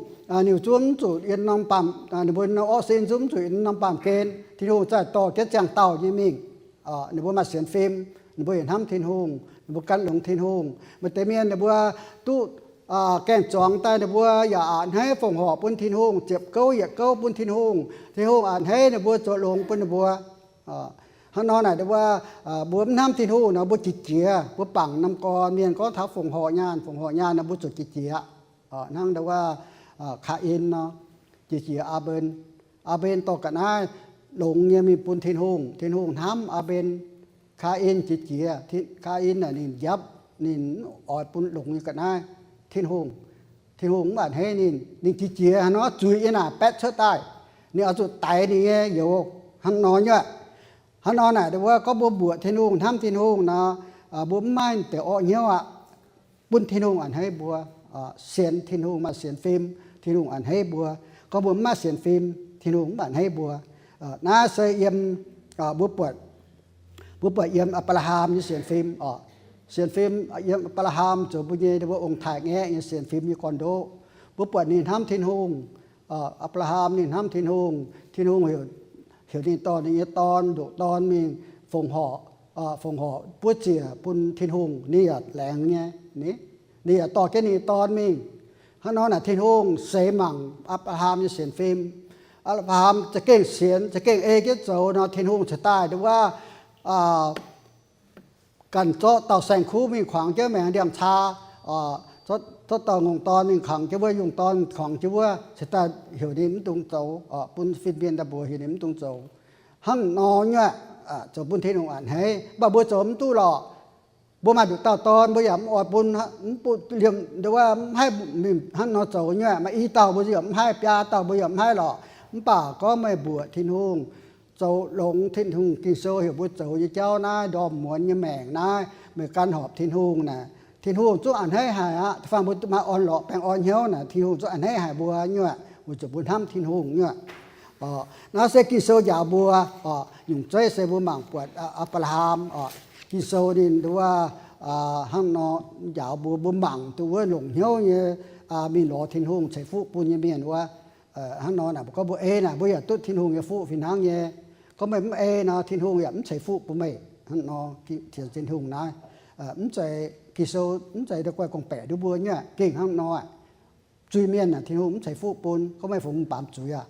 ninh zungv mv zuqc yiem norm baamh, ninh mbuo norm orqv sin zungv mv zuqc yiem norm baamh gen. Tin-Hungh zungv dorh jienv ziangh dauh nyei mingh. Ninh mbuo maaih sienx fim, ninh mbuo yaac hnamv Tin-Hungh, ninh mbuo gan longx Tin-Hungh. Maaih deix mienh ninh mbuo duqv gaengh zuangx daaih, ninh mbuo yaac a'hneiv fongc horc bun Tin-Hungh, ziepc gouv yietc gouv bun Tin-Hungh. Tin-Hungh a'hneiv ninh mbuo, zoux longx bun ninh mbuo. Hnangv nor naaic, mbuo mbuo mv hnamv Tin-Hungh nor, mbuo jiex jiex, mbuo bangc norm gorn mienh gorngv taux fongc horc nyaanh, fongc horc nyaanh nor, mbuo zuqc jiex jiex. Hnangv wuov, Kaa^in nor, jiex jiex Aa^mben. Aa^mben dorh ga'naaiv longx nyei mingh bun Tin-Hungh. Tin-Hungh hnamv Aa^mben. Kaa^in jiex jiex. Kaa^in naaic ninh njapv, ninh oix bun longx nyei ga'naaiv Tin-Hungh. Tin-Hungh mv a'hneiv ninh. Ninh jiex jiex hnangv nor, zuiz nyei naaic baetv cuotv daaih. Ninh oix zuqc daix ninh nyei youz hnangv nor nyuoqc. Hnangv nor naaic, wuov gorngv mbuo mbuoqc Tin-Hungh, hnamv Tin-Hungh nor, mbuo mv maaih deix orqv hnyouv aqv. Bun Tin-Hungh a'hneiv mbuo. Sienx Tin-Hungh, maaih sienx fim, Tin-Hungh a'hneiv mbuo. Gorngv mbuo mv maaih sienx fim, Tin-Hungh mv a'hneiv mbuo. Naaiv se yiem, mbuo buatc, mbuo buatc yiem Apc^laa^ham nyei sienx fim oc. Sienx fim yiem Apc^laa^ham zoux mbuo nyei, mbuo ong-taaix-ngaeqv nyei sienx fim nyei gorn-ndoqv. Mbuo buatc ninh hnamv Tin-Hungh. Apc^laa^ham ninh hnamv Tin-Hungh. Tin-Hungh heuc ninh dorh ninh nyei dorn, ndoqc dorn mingh fongc horc, fongc horc buov ziec bun Tin-Hungh, ninh yaac laengz nyei. Ninh yaac dorh jienv ninh nyei dorn mingh. Hnangv nor naaic, Tin-Hungh seix mangc Apc^laa^ham nyei sienx fim. Apc^laa^ham za'gengh sienx, za'gengh ei jienv zoux nor, Tin-Hungh ceix daaih wuov ganh zorqv dauh saeng-kuv mingh kuangx jienv maengx ndiangx-caa, zorqv dauh ngongh dorn mingh kuangx jienv wuov, yungh dorn kuangx jienv wuov, ceix daaih heuc ninh mv dungx zoux, bun fin-mienh daaih mbuox heuc ninh mv dungx zoux. Hnangv nor nyuoqc, zoux bun Tin-Hungh a'hneiv. Mv baac mbuo zoux mv duqv lorqc. Mbuo maaih nduqc dauh dorn, mbuo yaac mv oix bun, mv bun liemh nduov, mv haih mingh hnangv nor zoux nyuoqc. Maaih i dauh mbuo yaac mv haih, biaa dauh mbuo yaac mv haih lorqc. Mv baac gorngv meih mbuoqc Tin-Hungh, zoux longx Tin-Hungh Ging-Sou heuc mbuo zoux nyei jauv naaiv, ndorm muonz nyei maengc naaiv, meih gan horpc Tin-Hungh naaic, Tin-Hungh zungv a'hneiv haic aqv. Da'faanh mbuo maaih orn-lorqc baengh orn hnyouv naaic, Tin-Hungh zungv a'hneiv haic mbuo nyuoqc, weic zuqc mbuo hnamv Tin-Hungh nyuoqc. Naaiv se Ging-Sou njaaux mbuo oc. Nyungc zeiv se mbuo mangc buatc Apc^laa^ham oc. Ging-Sou ninh nduov hnangv nor njaaux mbuo, mbuo mangc duqv wuov longc hnyouv nyei, mingh lorz Tin-Hungh ceix fuqv bun nyei mienh wuov. Hnangv nor naaic, mbuo gorngv mbuo ei naaic, mbuo yaac duqv Tin-Hungh nyei fuqv fih hnangv nyei. Gorngv meih mv ei nor, Tin-Hungh yaac mv ceix fuqv bun meih. Hnangv nor, Tin-Hungh naaiv, mv zeiz Ging-Sou, mv zeiz guai gorngv-baeqc nduov mbuo nyuoqc, gengh hnangv nor. Zuiz-mienh aah, Tin-Hungh mv ceix fuqv bun. Gorngv meih fungx mv baamz zuiz aqv,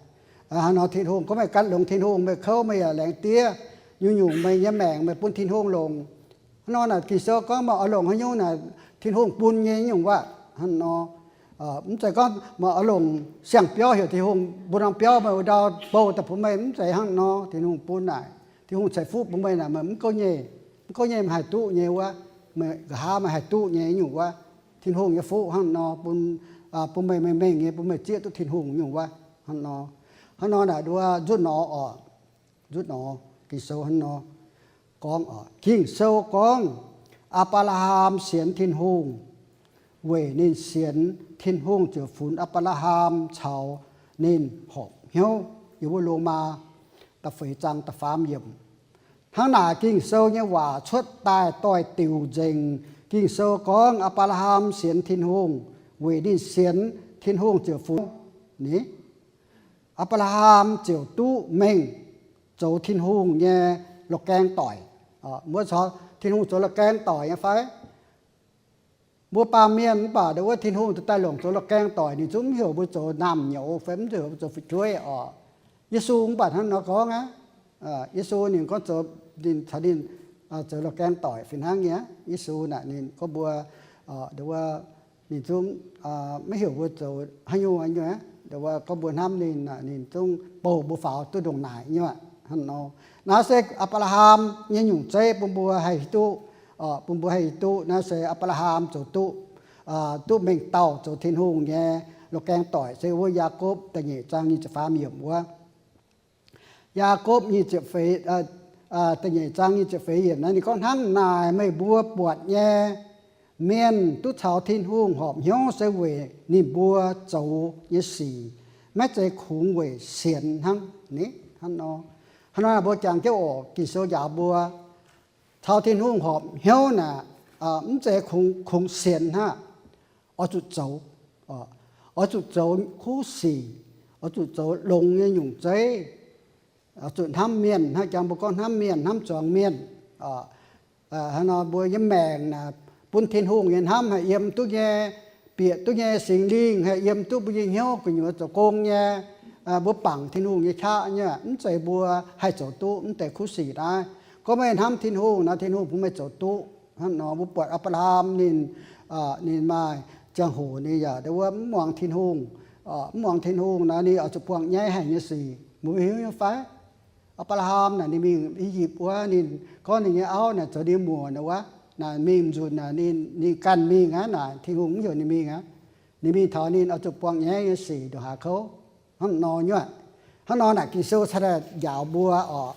hnangv nor Tin-Hungh gorngv meih gan longx Tin-Hungh, meih kouv meih yaac laengz diev. Nyungc-nyungc meih nyei maengc meih bun Tin-Hungh longc. Hnangv nor naaic, Ging-Sou gorngv meih oix longc haaix nyungc naaic, Tin-Hungh bun nyei nyungc wuov. Hnangv nor, mv zeiz gorngv meih oix longc siang-biauv, heuc Tin-Hungh bun norm biauv meih wuov ndau bouh daaih bun meih, mv zeiz hnangv nor. Tin-Hungh bun naaic, Tin-Hungh ceix fuqv bun meih naaic, meih mv gouv nyei. Mv gouv nyei meih haih duqv nyei wuov. Meih nqa'haav meih haih duqv nyei nyungc wuov. Tin-Hungh nyei fuqv hnangv nor bun, bun meih mengh mengh nyei, bun meih zieqv duqv Tin-Hungh nyungc wuov. Hnangv nor, hnangv nor naaic nduov nzutv nor oc. Nzutv nor, Ging-Sou hnangv nor gorngv oc. Ging-Sou gorngv, Apc^laa^ham sienx Tin-Hungh. Weic ninh sienx, Tin-Hungh ziouc funx Apc^laa^ham caux ninh horpc hnyouv. Yiem wuov Lomaa da'feix zaang da'faam yiemc. Hnangv naaic, Ging-Sou nyei waac cuotv daaih doix-diuc nzengc. Ging-Sou gorngv, Apc^laa^ham sienx Tin-Hungh. Weic ninh sienx, Tin-Hungh ziouc funx ninh. Apc^laa^ham ziouc duqv mengh zoux Tin-Hungh nyei la'gaeng doic. Mbuo caux Tin-Hungh zoux la'gaeng doic nyei fai? Mbuo baamh mienh mv baac ndau wuov Tin-Hungh daaih longc zoux la'gaeng doic, ninh zungv mv heuc mbuo zoux naamh nyouz fai mv heuc mbuo zoux fu'jueiv oc. Yesu mv baac hnangv nor gorngv aqv. Yesu ninh gorngv zoux, ninh caux ninh zoux la'gaeng doic fih hnangv nyei. Yesu naaic ninh gorngv mbuo, ndau wuov, ninh zungv maiv heuc mbuo zoux haaix nyungc nyei. Ndau wuov gorngv mbuo hnamv ninh, ninh zungv bouh mbuo faaux duqv ndongc naaic nyei aqv. Hnangv nor, naaiv se Apc^laa^ham nyei nyungc zeiv bun mbuo haih hiuv duqv, bun mbuo haih hiuv duqv naaiv se Apc^laa^ham zoux duqv, duqv mengh dauh zoux Tin-Hungh nyei la'gaeng doic se wuov Yaakopv da'nyeic zaang nyic ziepc faam yiemc wuov. Yaakopv nyic ziepc feix, da'nyeic zaang nyic ziepc feix yiemc naaiv ninh gorngv, hnangv naaic meih mbuo buatc nyei, mienh duqv caux Tin-Hungh horpc hnyouv se weic ninh mbuo zoux nyei sic, maiv zeiz kungx weic sienx hnangv. Hnangv nor, hnangv nor mbuo jangx jienv oc, Ging-Sou njaaux mbuo, caux Tin-Hungh horpc hnyouv naaic, mv zeiz kungx, kungx sienx hnangv, oix zuqc zoux. Oix zuqc zoux kuv sic, oix zuqc zoux longx nyei nyungc zeiv, oix zuqc hnamv mienh, hnangv jangx mbuo gorngv hnamv mienh, hnamv zuangx mienh. Hnangv nor mbuo nyei maengc naaic bun Tin-Hungh nyei hnamv haih yiem duqv nyei, bieqc duqv nyei, Singx Lingh haih yiem duqv mbuo nyei hnyouv gu'nyuoz zoux gong nyei. Mbuo bangc Tin-Hungh nyei qaqv nyei, mv zeiz mbuo haih zoux duqv mv deix kuv sic naaiv. Gorngv meih hnamv Tin-Hungh nor, Tin-Hungh bun meih zoux duqv. Hnangv nor mbuo buatc Apc^laa^ham ninh, ninh maaih ziangh hoc ninh yaac ndau wuov mv muangx Tin-Hungh. Mv muangx Tin-Hungh nor ninh oix zuqc buangh nyaiv haic nyei sic. Mbuo hiuv nyei fai? Apc^laa^ham naaic ninh mingh I^yipv wuov, ninh gorngv ninh nyei auv naaic zoux ninh muoc naaic wuov, naaic mingh nzunc naaic ninh, ninh ganh mingh aqv naaic, Tin-Hungh mv heuc ninh mingh aqv. Ninh mingh taux ninh oix zuqc buangh nyaiv nyei sic ndongc haaix kouv. Hnangv nor nyuoqc. Hnangv nor naaic Ging-Sou cingx daaih njaaux mbuo oc,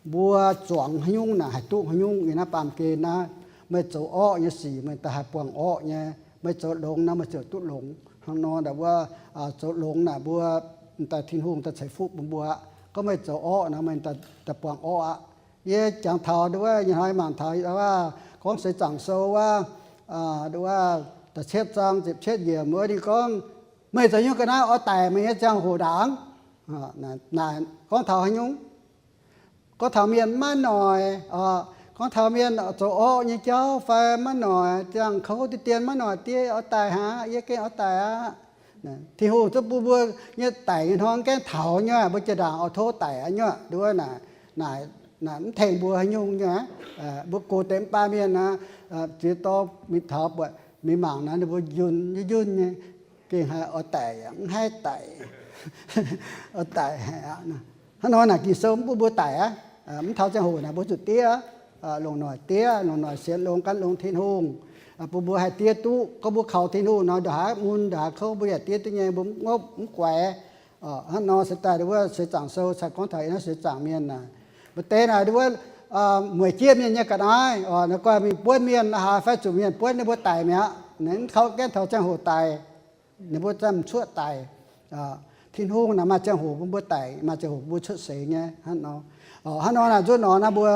mbuo zuangx haaix nyungc naaic haih duqv haaix nyungc. Yiem naaiv baamh gen naaiv, meih zoux orqv nyei sic meih daaih haih buangh orqv nyei, meih zoux longx nor meih ziouc duqv longx. Hnangv nor naaic mbuo zoux longx naaic mbuo daaih Tin-Hungh daaih ceix fuqv bun mbuo aqv. Gorngv meih zoux orqv nor meih daaih buangh orqv aqv. Yie jangx taux ndau wuov, yie hnoi mangc taux ndau wuov gorngv Seix Zaangc Sou wuov, ndau wuov da'cietv zaang ziepc cietv yiemc wuov ninh gorngv, meih zoux haaix nyungc ga'naaiv oix daic meih nyei ziangh hoc ndaangc? Naaic gorngv taux haaix nyungc? Gorngv taux mienh maiv noic, gorngv taux mienh zoux orqv nyei jauv fai maiv noic, ziangh kouv deix dien maiv noic, diev oix daic aqv, yie gengh oix daic aqv. Tin-Hungh zungv bun mbuo nyei daic nyei hnoi mv gaengh taux nyei, mbuo jiex ndaangc oix tov daic aqv nyei. Ndau wuov naaic, naaic mv tengx mbuo haaix nyungc nyei. Mbuo gox deix mv baac mienh naaic, ziex dorh mingh taux buatc mingh mangc naaic ninh mbuo njunh njunh nyei, gengh haiz oix daic, mv haih daic, oix daic haic aqv. Hnangv nor naaic Ging-Sou mv bun mbuo daic aqv. Mv taux ziangh hoc naaic mbuo zuqc diev, longc noic diev, longc noic sienx longx gan longx Tin-Hungh, bun mbuo haih diev duqv. Gorngv mbuo kaux Tin-Hungh nor, ndongc haaix mun ndongc haaix kouv mbuo yaac diev duqv nyei, mbuo mv ngopv mv guaix. Hnangv nor se daaih ndau wuov Seix Zaangc Sou cingx gorngv taux yiem naaiv seix zaangc mienh naaic, maaih deix naaic ndau wuov mueic jieqv mienh nyei ga'naaiv oc, naaiv guai mingh buonv mienh la'haaix fai zuqc mienh buonv ninh mbuo daic mi'aqv. Naaiv mv kaux gaengh taux ziangh hoc daic, ninh mbuo ziangh cuotv daic. Tin-Hungh naaic maaih ziangh hoc bun mbuo daic, maaih ziangh hoc bun mbuo cuotv seix nyei hnangv nor. Hnangv nor naaic nzunc nor naaiv mbuo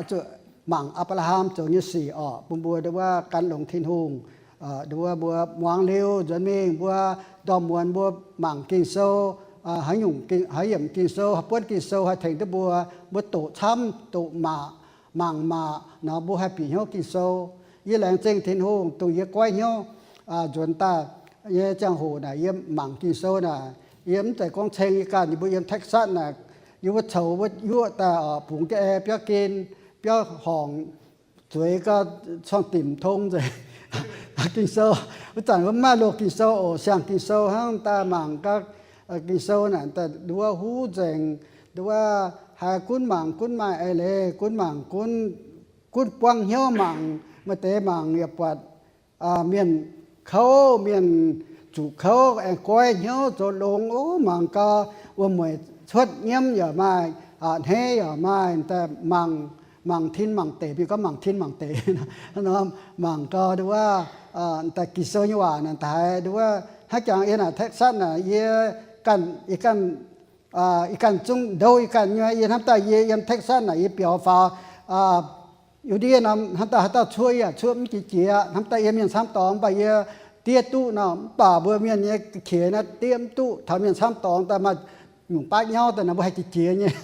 zuqc mangc Apc^laa^ham zoux nyei sic oc, bun mbuo ndau wuov gan longx Tin-Hungh. Ndau wuov mbuo muangx liuz nzuonx mingh mbuo ndorm muonz mbuo mangc Ging-Sou, haaix nyungc, haaix yiemc Ging-Sou, haaix buonv Ging-Sou haih tengx duqv mbuo, mbuo doqc camv, doqc maac, mangc maac nor mbuo haih bieqc hnyouv Ging-Sou. Yie laengz zingh Tin-Hungh dongh yie goiv hnyouv nzuonx daaih nyei ziangh hoc naaic yie mangc Ging-Sou naaic, yie mv zeiz gorngv ceng yie ganh, yie mbuo yiem Texas naaic, yie mbuo coux wuov yuoqv daaih oc, bungx jienv ae biauv gen, biauv horngc, zueiz gau, corng dimc tong nzengc. Ging-Sou, wuov zanc wuov mv maaih loz Ging-Sou oc, siang Ging-Sou hnangv daaih mangc gau. Ging-Sou naaic daaih nduov huv nzengc, nduov haiz gunv mangc gunv maaih eix leiz, gunv mangc gunv, gunv buangv hnyouv mangc. Maaih deix mangc yaac buatc mienh kouv, mienh zuqc kouv, aengx goiv hnyouv zoux longx. Ov, mangc gau, wuom-mueic cuotv nyiemv yaac maaih, a'hneiv yaac maaih, daaih mangc, mangc tin mangc deic, mienh gorngv mangc tin mangc deic nor, mangc gau nduov daaih Ging-Sou nyei waac naaic daaih nduov hnangv jangx yie naaic Texas naaic yie ganh, yie ganh, yie ganh zungv ndouv yie ganh nyei. Yie hnamv daaih yie yiem Texas naaic yie biaux faaux Yu^ndie nor, hnamv daaih haaix dauh cuoqv yie yaac cuoqv mv jiex jiex. Hnamv daaih yie mienh camv dorngx, mv baac yie diev duqv nor, mv baac mbuo mienh nyei qiex naaiv diev mv duqv. Taux mienh camv dorngx daaih maaih nyungc baav nyauv daaih naaic mbuo haih jiex jiex nyei.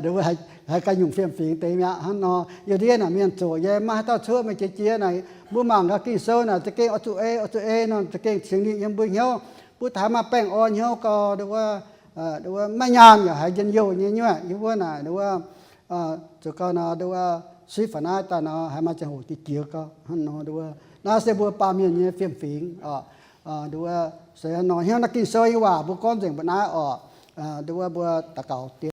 Mbuo haih ganh nyungc fiem-fingx deix mi'aqv. Hnangv nor, Yu^ndie naaic mienh zoqc nyei, maiv haaix dauh cuoqv meih jiex jiex naaic. Mbuo mangc gaax Ging-Sou naaic za'gengh oix zuqc ei, oix zuqc ei nor, za'gengh Singx Lingh yiem mbuo hnyouv, mbuo taux maaih baengh orn hnyouv gau, nduov, nduov maiv nyaanh yaac haiz njien-youh nyei nyuoqc. Yie mbuo naaic nduov zoux gau nor, nduov sipv faaux naaiv daaih nor, haiz maaih ziangh hoc jiex jiex gau. Hnangv nor nduov, naaiv se mbuo baamh mienh nyei fiem-fingx oc. Nduov se hnangv nor, hnyouv naaiv Ging-Sou nyei waac mbuo gorngv nzengc mbuo naaiv oc. Nduov mbuo daux gaux dien.